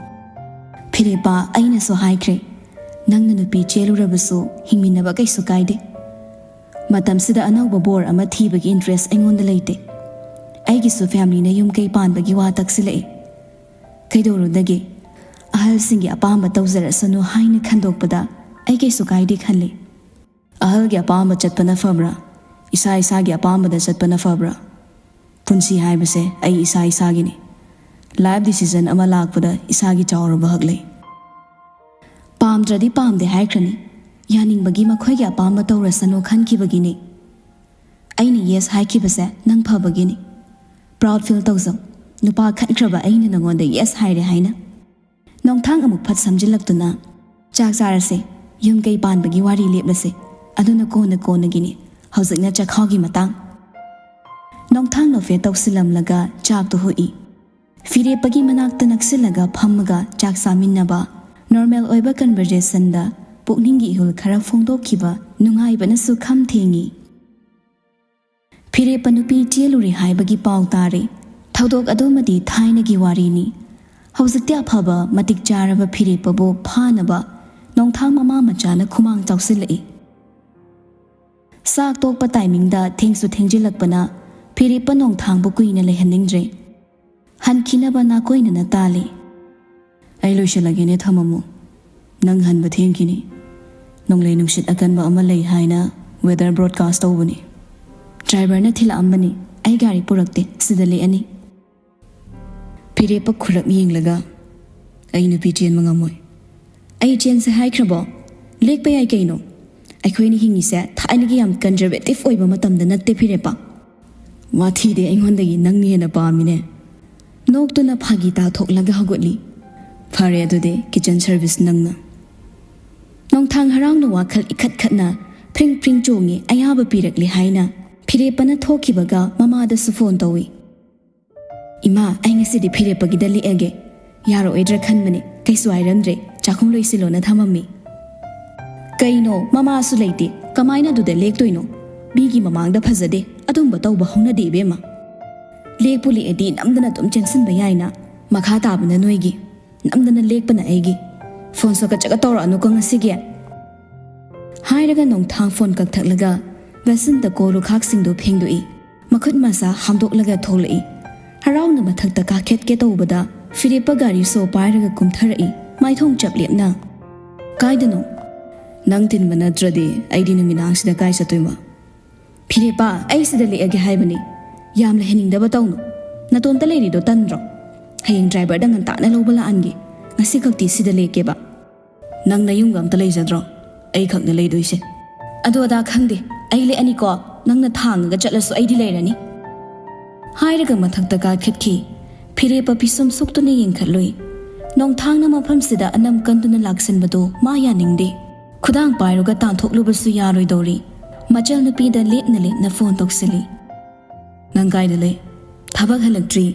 "ꯐꯤꯔꯦꯞꯄ, ꯑꯩꯅꯁꯨ ꯍꯥꯏꯈ꯭ꯔꯦ, ꯅꯪꯅ ꯅꯨꯄꯤ ꯆꯦꯜꯂꯨꯔꯕꯁꯨ ꯍꯤꯡꯃꯤꯟꯅꯕ ꯀꯩꯁꯨ ꯀꯥꯏꯗꯦ꯫ ꯃꯇꯝꯁꯤꯗ ꯑꯅꯧꯕ ꯕꯣꯔ ꯑꯃ ꯊꯤꯕꯒꯤ ꯏꯟꯇꯔꯦꯁ ꯑꯩꯉꯣꯟꯗ ꯂꯩꯇꯦ꯫ ꯑꯩꯒꯤꯁꯨ ꯐꯦꯃꯤꯂꯤꯅ ꯌꯨꯝ ꯀꯩ ꯄꯥꯟꯕꯒꯤ ꯋꯥ ꯇꯛꯁꯤꯜꯂꯛꯑꯦ꯫ ꯀꯩꯗꯧꯔꯨꯗꯒꯦ? ꯑꯍꯜꯁꯤꯡꯒꯤ ꯑꯄꯥꯝꯕ ꯇꯧꯖꯔꯁꯅꯨ ꯍꯥꯏꯅ ꯈꯟꯗꯣꯛꯄꯗ ꯑꯩ ꯀꯩꯁꯨ ꯀꯥꯏꯗꯦ ꯈꯜꯂꯤ꯫ ꯑꯍꯜꯒꯤ ꯑꯄꯥꯝꯕ ꯆꯠꯄꯅ ꯐꯕ꯭ꯔꯥ? ꯏꯁꯥ ꯏꯁꯥꯒꯤ ꯑꯄꯥꯝꯕꯗ ꯆꯠꯄꯅ ꯐꯕ꯭ꯔꯥ? ꯄꯨꯟꯁꯤ ꯍꯥꯏꯕꯁꯦ ꯑꯩ ꯏꯁꯥ ꯏꯁꯥꯒꯤꯅꯤ꯫ ꯂꯥꯏꯐ ꯗꯤꯁꯤꯖꯟ ꯑꯃ ꯂꯥꯛꯄꯗ ꯏꯁꯥꯒꯤ ꯆꯥꯎꯔꯕ ꯍꯛ ꯂꯩ꯫ ꯄꯥꯝꯗ꯭ꯔꯗꯤ ꯄꯥꯝꯗꯦ ꯍꯥꯏꯈ꯭ꯔꯅꯤ꯫ ꯌꯥꯅꯤꯡꯕꯒꯤ ꯃꯈꯣꯏꯒꯤ ꯑꯄꯥꯝꯕ ꯇꯧꯔꯁꯅꯨ ꯈꯟꯈꯤꯕꯒꯤꯅꯤ꯫ ꯑꯩꯅ ꯌꯦꯁ ꯍꯥꯏꯈꯤꯕꯁꯦ ꯅꯪ ꯐꯕꯒꯤꯅꯤ꯫ Proud feel ꯇꯧꯖꯧ꯫ ꯅꯨꯄꯥ ꯈꯟꯈ꯭ꯔꯕ ꯑꯩꯅ ꯅꯉꯣꯟꯗ ꯌꯦꯁ ꯍꯥꯏꯔꯦ ꯍꯥꯏꯅ꯫ ꯅꯣꯡꯊꯥꯡ ꯑꯃꯨꯛ ꯐꯠ ꯁꯝꯖꯤꯜꯂꯛꯇꯨꯅ, "ꯆꯥꯛ ꯆꯥꯔꯁꯦ, ꯌꯨꯝ ꯀꯩ ꯄꯥꯟꯕꯒꯤ ꯋꯥꯔꯤ ꯂꯦꯞꯂꯁꯦ, ꯑꯗꯨꯅ ꯀꯣꯟꯅ ꯀꯣꯟꯅꯒꯤꯅꯤ, ꯍꯧꯖꯤꯛꯅ ꯆꯥꯛꯈꯥꯎꯒꯤ ꯃꯇꯥꯡ"꯫ ꯅꯣꯡꯊꯥꯡ ꯅꯣꯐꯦꯠ ꯇꯧꯁꯤꯜꯂꯝꯂꯒ ꯆꯥꯛꯇꯨ ꯍꯨꯛꯏ꯫ ꯐꯤꯔꯦꯞꯄꯒꯤ ꯃꯅꯥꯛꯇ ꯅꯛꯁꯤꯜꯂꯒ ꯐꯝꯃꯒ ꯆꯥꯛ ꯆꯥꯃꯤꯟꯅꯕ, ꯅꯣꯔꯃꯦꯜ ꯑꯣꯏꯕ ꯀꯟꯚꯔꯖꯦꯁꯟꯗ ꯄꯨꯛꯅꯤꯡꯒꯤ ꯏꯍꯨꯜ ꯈꯔ ꯐꯣꯡꯗꯣꯛꯈꯤꯕ ꯅꯨꯡꯉꯥꯏꯕꯅꯁꯨ ꯈꯝ ꯊꯦꯡꯉꯤ꯫ ꯐꯤꯔꯦꯞꯄ ꯅꯨꯄꯤ ꯆꯦꯜꯂꯨꯔꯦ ꯍꯥꯏꯕꯒꯤ ꯄꯥꯎ ꯇꯥꯔꯦ꯫ ꯊꯧꯗꯣꯛ ꯑꯗꯨꯃꯗꯤ ꯊꯥꯏꯅꯒꯤ ꯋꯥꯔꯤꯅꯤ꯫ ꯍꯧꯖꯤꯛꯇꯤ ꯑꯐꯕ ꯃꯇꯤꯛ ꯆꯥꯔꯕ ꯐꯤꯔꯦꯞꯄꯕꯨ ꯐꯥꯅꯕ ꯅꯣꯡꯊꯥꯡ ꯃꯃꯥ ꯃꯆꯥꯅ ꯈꯨꯃꯥꯡ ꯆꯥꯎꯁꯤꯜꯂꯛꯏ꯫ ꯆꯥꯛ ꯇꯣꯛꯄ ꯇꯥꯏꯃꯤꯡꯗ ꯊꯦꯡꯁꯨ ꯊꯦꯡꯖꯤꯜꯂꯛꯄꯅ ꯐꯤꯔꯦꯞꯄ ꯅꯣꯡꯊꯥꯡꯕꯨ ꯀꯨꯏꯅ ꯂꯩꯍꯟꯅꯤꯡꯗ꯭ꯔꯦ꯫ ꯍꯟꯈꯤꯅꯕ ꯅꯥꯀꯣꯏꯅꯅ ꯇꯥꯜꯂꯤ꯫ "ꯑꯩ ꯂꯣꯏꯁꯤꯜꯂꯒꯦꯅꯦ, ꯊꯝꯃꯝꯃꯨ꯫ ꯅꯪ ꯍꯟꯕ ꯊꯦꯡꯈꯤꯅꯤ꯫ ꯅꯣꯡꯂꯩ ꯅꯨꯡꯁꯤꯠ ꯑꯀꯟꯕ ꯑꯃ ꯂꯩ ꯍꯥꯏꯅ ꯋꯦꯗꯔ ꯕ꯭ꯔꯣꯗꯀꯥꯁ ꯇꯧꯕꯅꯤ꯫ ꯗ꯭ꯔꯥꯏꯚꯔꯅ ꯊꯤꯜꯂꯛꯑꯝꯕꯅꯤ꯫ ꯑꯩ ꯒꯥꯔꯤ ꯄꯨꯔꯛꯇꯦ, ꯁꯤꯗ ꯂꯦꯛꯑꯅꯤ"꯫ ꯐꯤꯔꯦꯞꯄ ꯈꯨꯔꯞ ꯌꯦꯡꯂꯒ, "ꯑꯩ ꯅꯨꯄꯤ ꯆꯦꯟꯕ ꯉꯝꯃꯣꯏ꯫ ꯑꯩ ꯆꯦꯟꯁꯦ ꯍꯥꯏꯈ꯭ꯔꯕꯣ? ꯂꯦꯛꯄ ꯌꯥꯏ ꯀꯩꯅꯣ꯫ ꯑꯩꯈꯣꯏꯅ ꯍꯤꯡꯉꯤꯁꯦ ꯊꯥꯏꯅꯒꯤ ꯌꯥꯝ ꯀꯟꯖꯔꯕꯦꯇꯤꯞ ꯑꯣꯏꯕ ꯃꯇꯝꯗ ꯅꯠꯇꯦ ꯐꯤꯔꯦꯞꯄ꯫ ꯋꯥꯊꯤꯗꯤ ꯑꯩꯉꯣꯟꯗꯒꯤ ꯅꯪꯅ ꯍꯦꯟꯅ ꯄꯥꯝꯃꯤꯅꯦ"꯫ ꯅꯣꯛꯇꯨꯅ ꯐꯥꯒꯤ ꯇꯥꯊꯣꯛꯂꯒ ꯍꯧꯒꯠꯂꯤ꯫ "ꯐꯔꯦ ꯑꯗꯨꯗꯤ, ꯀꯤꯆꯟ ꯁꯔꯚꯤꯁ ꯅꯪꯅ"꯫ ꯅꯣꯡꯊꯥꯡ ꯍꯔꯥꯎꯅ ꯋꯥꯈꯜ ꯏꯈꯠ ꯈꯠꯅ ꯐ꯭ꯔꯤꯡ ꯐ꯭ꯔꯤꯡ ꯆꯣꯡꯉꯤ, ꯑꯌꯥꯕ ꯄꯤꯔꯛꯂꯦ ꯍꯥꯏꯅ ꯐꯤꯔꯦꯞꯄꯅ ꯊꯣꯛꯈꯤꯕꯒ ꯃꯃꯥꯗꯁꯨ ꯐꯣꯟ ꯇꯧꯏ꯫ "ꯏꯃꯥ, ꯑꯩ ꯉꯁꯤꯗꯤ ꯐꯤꯔꯦꯞꯄꯒꯤꯗ ꯂꯦꯛꯑꯒꯦ꯫ ꯌꯥꯔꯛꯑꯣꯏꯗ꯭ꯔꯥ ꯈꯟꯕꯅꯦ, ꯀꯩꯁꯨ ꯍꯥꯏꯔꯝꯗ꯭ꯔꯦ, ꯆꯥꯛꯈꯨꯝ ꯂꯣꯏꯁꯤꯜꯂꯣꯅ ꯊꯝꯃꯝꯃꯤ"꯫ ꯀꯩꯅꯣ, ꯃꯃꯥꯁꯨ ꯂꯩꯇꯦ, ꯀꯃꯥꯏꯅ ꯑꯗꯨꯗ ꯂꯦꯛꯇꯣꯏꯅꯣ? ꯃꯤꯒꯤ ꯃꯃꯥꯡꯗ ꯐꯖꯗꯦ, ꯑꯗꯨꯝꯕ ꯇꯧꯕ ꯍꯧꯅꯗꯦ ꯏꯕꯦꯝꯃ꯫ ꯂꯦꯛꯄꯨ ꯂꯦꯛꯑꯗꯤ ꯅꯝꯗꯅ ꯑꯗꯨꯝ ꯆꯦꯟꯁꯤꯟꯕ ꯌꯥꯏꯅ꯫ ꯃꯈꯥ ꯇꯥꯕꯅ ꯅꯣꯏꯒꯤ, ꯅꯝꯗꯅ ꯂꯦꯛꯄꯅ ꯑꯩꯒꯤ꯫ ꯐꯣꯟ ꯁꯣꯛꯀꯠꯆꯒ ꯇꯧꯔꯛꯑꯅꯨꯀꯣ ꯉꯁꯤꯒꯤ꯫ ꯍꯥꯏꯔꯒ ꯅꯣꯡꯊꯥꯡ ꯐꯣꯟ ꯀꯛꯊꯠꯂꯒ ꯕꯁꯟꯇ ꯀꯣ ꯂꯨꯈꯥꯛꯁꯤꯡꯗꯨ ꯐꯦꯡꯗꯣꯛꯏ꯫ ꯃꯈꯨꯠ ꯃꯁꯥ ꯍꯥꯝꯗꯣꯛꯂꯒ ꯊꯣꯛꯂꯛꯏ꯫ ꯍꯔꯥꯎꯅ ꯃꯊꯛꯇ ꯀꯥꯈꯠꯀꯦ ꯇꯧꯕꯗ ꯐꯤꯔꯦꯞꯄ ꯒꯥꯔꯤ ꯁꯣ ꯄꯥꯏꯔꯒ ꯀꯨꯝꯊꯔꯛꯏ꯫ ꯃꯥꯏꯊꯣꯡ ꯆꯞ ꯂꯦꯞꯅ꯫ "ꯀꯥꯏꯗꯅꯣ? ꯅꯪ ꯊꯤꯟꯕ ꯅꯠꯇ꯭ꯔꯗꯤ ꯑꯩꯗꯤ ꯅꯨꯃꯤꯗꯥꯡꯁꯤꯗ ꯀꯥꯏ ꯆꯠꯇꯣꯏꯕ?" "ꯐꯤꯔꯦꯞꯄ, ꯑꯩ ꯁꯤꯗ ꯂꯦꯛꯑꯒꯦ ꯍꯥꯏꯕꯅꯤ꯫ ꯌꯥꯝ ꯂꯩꯍꯟꯅꯤꯡꯗꯕ ꯇꯧꯅꯨ꯫ ꯅꯇꯣꯝꯇ ꯂꯩꯔꯤꯗꯣ ꯇꯟꯗ꯭ꯔꯣ? ꯍꯌꯦꯡ ꯗ꯭ꯔꯥꯏꯚꯔꯗ ꯉꯟꯇꯥꯅ ꯂꯧꯕ ꯂꯥꯛꯍꯟꯒꯦ꯫ ꯉꯁꯤ ꯈꯛꯇꯤ ꯁꯤꯗ ꯂꯦꯛꯀꯦꯕ꯫ ꯅꯪ ꯅꯌꯨꯝꯒ ꯑꯝꯇ ꯂꯩꯖꯗ꯭ꯔꯣ? ꯑꯩ ꯈꯛꯅ ꯂꯩꯗꯣꯏꯁꯦ꯫ ꯑꯗꯨ ꯑꯗꯥ ꯈꯪꯗꯦ, ꯑꯩ ꯂꯦꯛꯑꯅꯤꯀꯣ꯫ ꯅꯪꯅ ꯊꯥꯡꯉꯒ ꯆꯠꯂꯁꯨ ꯑꯩꯗꯤ ꯂꯩꯔꯅꯤ," ꯍꯥꯏꯔꯒ ꯃꯊꯛꯇ ꯀꯥꯈꯠꯈꯤ꯫ ꯐꯤꯔꯦꯞꯄ ꯄꯤꯁꯨꯝ ꯁꯨꯛꯇꯨꯅ ꯌꯦꯡꯈꯠꯂꯨꯏ꯫ ꯅꯣꯡꯊꯥꯡꯅ ꯃꯐꯝꯁꯤꯗ ꯑꯅꯝ ꯀꯟꯗꯨꯅ ꯂꯥꯛꯁꯤꯟꯕꯗꯨ ꯃꯥ ꯌꯥꯅꯤꯡꯗꯦ꯫ ꯈꯨꯗꯥꯡ ꯄꯥꯏꯔꯒ ꯇꯥꯟꯊꯣꯛꯂꯨꯕꯁꯨ ꯌꯥꯔꯣꯏꯗꯧꯔꯤ꯫ ꯃꯆꯜ ꯅꯨꯄꯤꯗ ꯂꯦꯞꯅ ꯂꯦꯞꯅ ꯐꯣꯟ ꯇꯧꯁꯤꯜꯂꯤ꯫ "ꯅꯪ ꯀꯥꯏꯗ ꯂꯩ? ꯊꯕꯛ ꯍꯜꯂꯛꯇ꯭ꯔꯤ꯫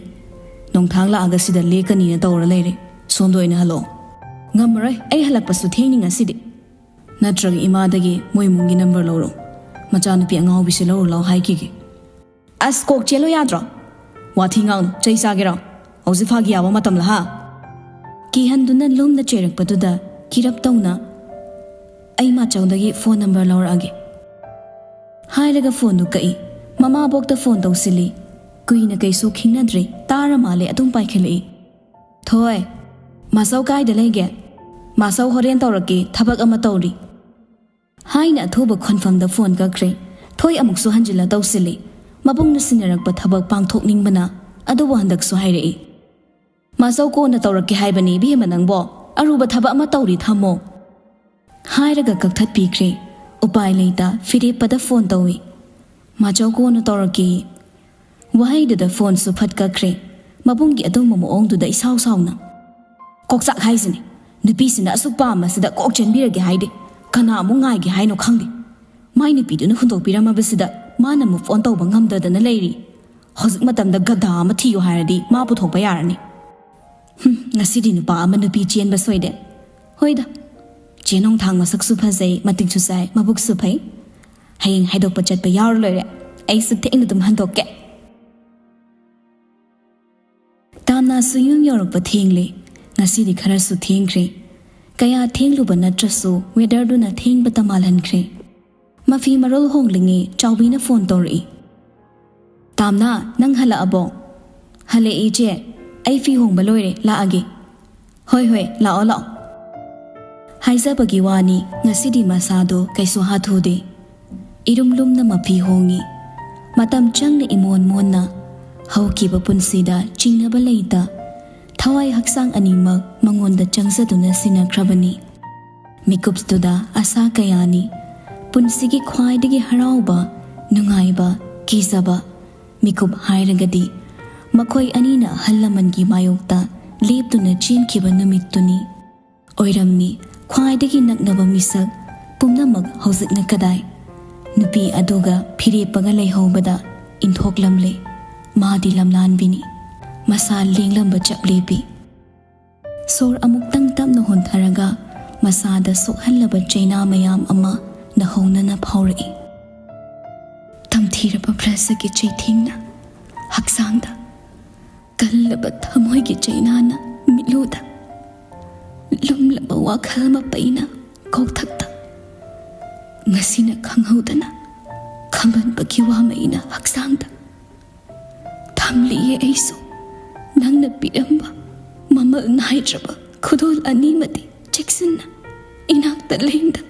ꯅꯣꯡꯊꯥꯡ ꯂꯥꯛꯑꯒ ꯁꯤꯗ ꯂꯦꯛꯀꯅꯤꯅ ꯇꯧꯔ ꯂꯩꯔꯦ꯫ ꯁꯣꯝꯗ ꯑꯣꯏꯅ ꯍꯜꯂꯛꯑꯣ꯫" "ꯉꯝꯃꯔꯣꯏ, ꯑꯩ ꯍꯜꯂꯛꯄꯁꯨ ꯊꯦꯡꯅꯤ ꯉꯁꯤꯗꯤ꯫ ꯅꯠꯇ꯭ꯔꯒ ꯏꯃꯥꯗꯒꯤ ꯃꯣꯏ ꯏꯃꯨꯡꯒꯤ ꯅꯝꯕꯔ ꯂꯧꯔꯣ꯫ ꯃꯆꯥꯅꯨꯄꯤ ꯑꯉꯥꯎꯕꯤꯁꯦ ꯂꯧꯔꯨ ꯂꯥꯎ ꯍꯥꯏꯈꯤꯒꯦ꯫" "ꯑꯁ, ꯀꯣꯛ ꯆꯦꯜꯂꯨ ꯌꯥꯗ꯭ꯔꯣ? ꯋꯥꯊꯤ ꯉꯥꯡꯅꯨ, ꯆꯩ ꯆꯥꯒꯦꯔꯣ? ꯍꯧꯖꯤꯛ ꯐꯥꯒꯤ ꯌꯥꯕ ꯃꯇꯝꯂ ꯍꯥ?" ꯀꯤꯍꯟꯗꯨꯅ ꯂꯨꯝꯅ ꯆꯩꯔꯛꯄꯗꯨꯗ ꯀꯤꯔꯞ ꯇꯧꯅ, "ꯑꯩ ꯃꯥꯆꯧꯗꯒꯤ ꯐꯣꯟ ꯅꯝꯕꯔ ꯂꯧꯔꯛꯑꯒꯦ," ꯍꯥꯏꯔꯒ ꯐꯣꯟꯗꯨ ꯀꯛꯏ꯫ ꯃꯃꯥꯕꯣꯛꯇ ꯐꯣꯟ ꯇꯧꯁꯤꯜꯂꯤ꯫ ꯀꯨꯏꯅ ꯀꯩꯁꯨ ꯈꯤꯡꯅꯗ꯭ꯔꯦ, ꯇꯥꯔ ꯃꯥꯜꯂꯦ ꯑꯗꯨꯝ ꯄꯥꯏꯈꯠꯂꯛꯏ꯫ "ꯊꯣꯏ, ꯃꯥꯆꯧ ꯀꯥꯏꯗ ꯂꯩꯒꯦ? ꯃꯥꯆꯧ ꯍꯣꯔꯦꯟ ꯇꯧꯔꯛꯀꯦ, ꯊꯕꯛ ꯑꯃ ꯇꯧꯔꯤ," ꯍꯥꯏꯅ ꯑꯊꯨꯕ ꯈꯣꯟꯐꯝꯗ ꯐꯣꯟ ꯀꯛꯈ꯭ꯔꯦ꯫ ꯊꯣꯏ ꯑꯃꯨꯛꯁꯨ ꯍꯟꯖꯤꯜꯂ ꯇꯧꯁꯤꯜꯂꯤ꯫ ꯃꯕꯨꯡꯅ ꯁꯤꯟꯅꯔꯛꯄ ꯊꯕꯛ ꯄꯥꯡꯊꯣꯛꯅꯤꯡꯕꯅ ꯑꯗꯨꯕꯨ ꯍꯟꯗꯛꯁꯨ ꯍꯥꯏꯔꯛꯏ꯫ "ꯃꯥꯆꯧ ꯀꯣꯟꯅ ꯇꯧꯔꯛꯀꯦ ꯍꯥꯏꯕꯅꯤ ꯏꯕꯦꯝꯃ ꯅꯪꯕꯣ, ꯑꯔꯨꯕ ꯊꯕꯛ ꯑꯃ ꯇꯧꯔꯤ, ꯊꯝꯃꯣ," ꯍꯥꯏꯔꯒ ꯀꯛꯊꯠꯄꯤꯈ꯭ꯔꯦ꯫ ꯎꯄꯥꯏ ꯂꯩꯇ ꯐꯤꯔꯦꯞꯄꯗ ꯐꯣꯟ ꯇꯧꯏ꯫ "ꯃꯥꯆꯧ ꯀꯣꯟꯅ ꯇꯧꯔꯛꯀꯦ" ꯋꯥꯍꯩꯗꯨꯗ ꯐꯣꯟꯁꯨ ꯐꯠ ꯀꯛꯈ꯭ꯔꯦ꯫ ꯃꯕꯨꯡꯒꯤ ꯑꯗꯨꯝꯕ ꯃꯑꯣꯡꯗꯨꯗ ꯏꯁꯥꯎ ꯁꯥꯎꯅ꯫ "ꯀꯣꯛꯆꯥꯛ ꯍꯥꯏꯁꯤꯅꯤ, ꯅꯨꯄꯤꯁꯤꯅ ꯑꯁꯨꯛ ꯄꯥꯝꯕꯁꯤꯗ ꯀꯣꯛ ꯆꯦꯟꯕꯤꯔꯒꯦ ꯍꯥꯏꯗꯦ꯫ ꯀꯅꯥ ꯑꯃꯨꯛ ꯉꯥꯏꯒꯦ ꯍꯥꯏꯅꯣ ꯈꯪꯗꯦ꯫ ꯃꯥꯏ ꯅꯨꯄꯤꯗꯨꯅ ꯍꯨꯟꯗꯣꯛꯄꯤꯔꯝꯃꯕꯁꯤꯗ ꯃꯥꯅ move on ꯇꯧꯕ ꯉꯝꯗꯗꯅ ꯂꯩꯔꯤ꯫ ꯍꯧꯖꯤꯛ ꯃꯇꯝꯗ ꯒꯙꯥ ꯑꯃ ꯊꯤꯌꯨ ꯍꯥꯏꯔꯗꯤ ꯃꯥ ꯄꯨꯊꯣꯛꯄ ꯌꯥꯔꯅꯤ꯫ ꯍꯨꯝ, ꯉꯁꯤꯗꯤ ꯅꯨꯄꯥ ꯑꯃ ꯅꯨꯄꯤ ꯆꯦꯟꯕ ꯁꯣꯏꯗꯦ꯫ ꯍꯣꯏꯗ, ꯆꯦ ꯅꯣꯡꯊꯥꯡ ꯃꯁꯛꯁꯨ ꯐꯖꯩ, ꯃꯇꯤꯛꯁꯨ ꯆꯥꯏ, ꯃꯕꯨꯛꯁꯨ ꯐꯩ꯫ ꯍꯌꯦꯡ ꯍꯥꯏꯗꯣꯛꯄ ꯆꯠꯄ ꯌꯥꯎꯔ ꯂꯣꯏꯔꯦ꯫ ꯑꯩꯁꯨ ꯊꯦꯡꯅ ꯑꯗꯨꯝ ꯍꯟꯗꯣꯛꯀꯦ꯫" ꯇꯥꯝꯅꯥꯁꯨ ꯌꯨꯝ ꯌꯧꯔꯛꯄ ꯊꯦꯡꯂꯦ꯫ ꯉꯁꯤꯗꯤ ꯈꯔꯁꯨ ꯊꯦꯡꯈ꯭ꯔꯦ꯫ ꯀꯌꯥ ꯊꯦꯡꯂꯨꯕ ꯅꯠꯇ꯭ꯔꯁꯨ weatherꯗꯨꯅ ꯊꯦꯡꯕꯇ ꯃꯥꯜꯍꯟꯈ꯭ꯔꯦ꯫ ꯃꯐꯤ ꯃꯔꯣꯜ ꯍꯣꯡꯂꯤꯉꯩ ꯆꯥꯎꯕꯤꯅ ꯐꯣꯟ ꯇꯧꯔꯛꯏ꯫ "ꯇꯥꯝꯅꯥ, ꯅꯪ ꯍꯜꯂꯛꯑꯕꯣ?" "ꯍꯜꯂꯛꯑꯦ ꯏꯆꯦ, ꯑꯩ ꯐꯤ ꯍꯣꯡꯕ ꯂꯣꯏꯔꯦ, ꯂꯥꯛꯑꯒꯦ꯫" "ꯍꯣꯏ ꯍꯣꯏ, ꯂꯥꯛꯑꯣ ꯂꯥꯛꯑꯣ꯫" ꯍꯥꯏꯖꯕꯒꯤ ꯋꯥꯅꯤ, ꯉꯁꯤꯗꯤ ꯃꯁꯥꯗꯣ ꯀꯩꯁꯨ ꯍꯥꯊꯨꯗꯦ꯫ ꯏꯔꯨꯝ ꯂꯨꯝꯅ ꯃꯐꯤ ꯍꯣꯡꯉꯤ꯫ ꯃꯇꯝ ꯆꯪꯅ ꯏꯃꯣꯟ ꯃꯣꯟꯅ, ꯍꯧꯈꯤꯕ ꯄꯨꯟꯁꯤꯗ ꯆꯤꯡꯅꯕ ꯂꯩꯇ, ꯊꯋꯥꯏ ꯍꯛꯆꯥꯡ ꯑꯅꯤꯃꯛ ꯃꯉꯣꯟꯗ ꯆꯪꯖꯗꯨꯅ ꯁꯤꯟꯅꯈ꯭ꯔꯕꯅꯤ꯫ ꯃꯤꯀꯨꯞꯇꯨꯗ ꯑꯁꯥ ꯀꯌꯥꯅꯤ꯫ ꯄꯨꯟꯁꯤꯒꯤ ꯈ꯭ꯋꯥꯏꯗꯒꯤ ꯍꯔꯥꯎꯕ, ꯅꯨꯡꯉꯥꯏꯕ, ꯀꯤꯖꯕ ꯃꯤꯀꯨꯞ ꯍꯥꯏꯔꯒꯗꯤ ꯃꯈꯣꯏ ꯑꯅꯤꯅ ꯑꯍꯜ ꯂꯃꯟꯒꯤ ꯃꯥꯌꯣꯛꯇ ꯂꯦꯞꯇꯨꯅ ꯆꯦꯟꯈꯤꯕ ꯅꯨꯃꯤꯠꯇꯨꯅꯤ꯫ ꯑꯣꯏꯔꯝꯃꯤ, ꯈ꯭ꯋꯥꯏꯗꯒꯤ ꯅꯛꯅꯕ ꯃꯤꯁꯛ ꯄꯨꯝꯅꯃꯛ ꯍꯧꯖꯤꯛꯅ ꯀꯗꯥꯏ? ꯅꯨꯄꯤ ꯑꯗꯨꯒ ꯐꯤꯔꯦꯞꯄꯒ ꯂꯩꯍꯧꯕꯗ ꯏꯟꯊꯣꯛꯂꯝꯂꯦ꯫ ꯃꯥꯗꯤ ꯂꯝꯂꯥꯟꯕꯤꯅꯤ꯫ ꯃꯁꯥ ꯂꯦꯡꯂꯝꯕ ꯆꯞ ꯂꯦꯞꯄꯤ꯫ ꯁꯣꯔ ꯑꯃꯨꯛꯇꯪ ꯇꯞꯅ ꯍꯣꯟꯊꯔꯒ ꯃꯁꯥꯗ ꯁꯣꯛꯍꯜꯂꯕ ꯆꯩꯅꯥ ꯃꯌꯥꯝ ꯑꯃ ꯅꯧꯍꯧꯅꯅ ꯐꯥꯎꯔꯛꯏ꯫ ꯇꯝꯊꯤꯔꯕ ꯕ꯭ꯔꯁꯀꯤ ꯆꯩꯊꯦꯡꯅ ꯍꯛꯆꯥꯡꯗ, ꯀꯜꯂꯕ ꯊꯃꯣꯏꯒꯤ ꯆꯩꯅꯥꯅ ꯃꯤꯠꯂꯨꯗ, ꯂꯨꯝꯂꯕ ꯋꯥꯈꯜ ꯃꯄꯩꯅ ꯀꯣꯛꯊꯛꯇ, ꯉꯁꯤꯅ ꯈꯪꯍꯧꯗꯅ ꯈꯝꯕꯟꯕꯒꯤ ꯋꯥꯃꯩꯅ ꯍꯛꯆꯥꯡꯗ꯫ ꯊꯝꯂꯤꯌꯦ ꯑꯩꯁꯨ ꯅꯪꯅ ꯄꯤꯔꯝꯕ ꯃꯃꯜ ꯅꯥꯏꯗ꯭ꯔꯕ ꯈꯨꯗꯣꯜ ꯑꯅꯤꯃꯗꯤ ꯆꯦꯛꯁꯤꯟꯅ ꯏꯅꯥꯛꯇ ꯂꯦꯡꯗ꯫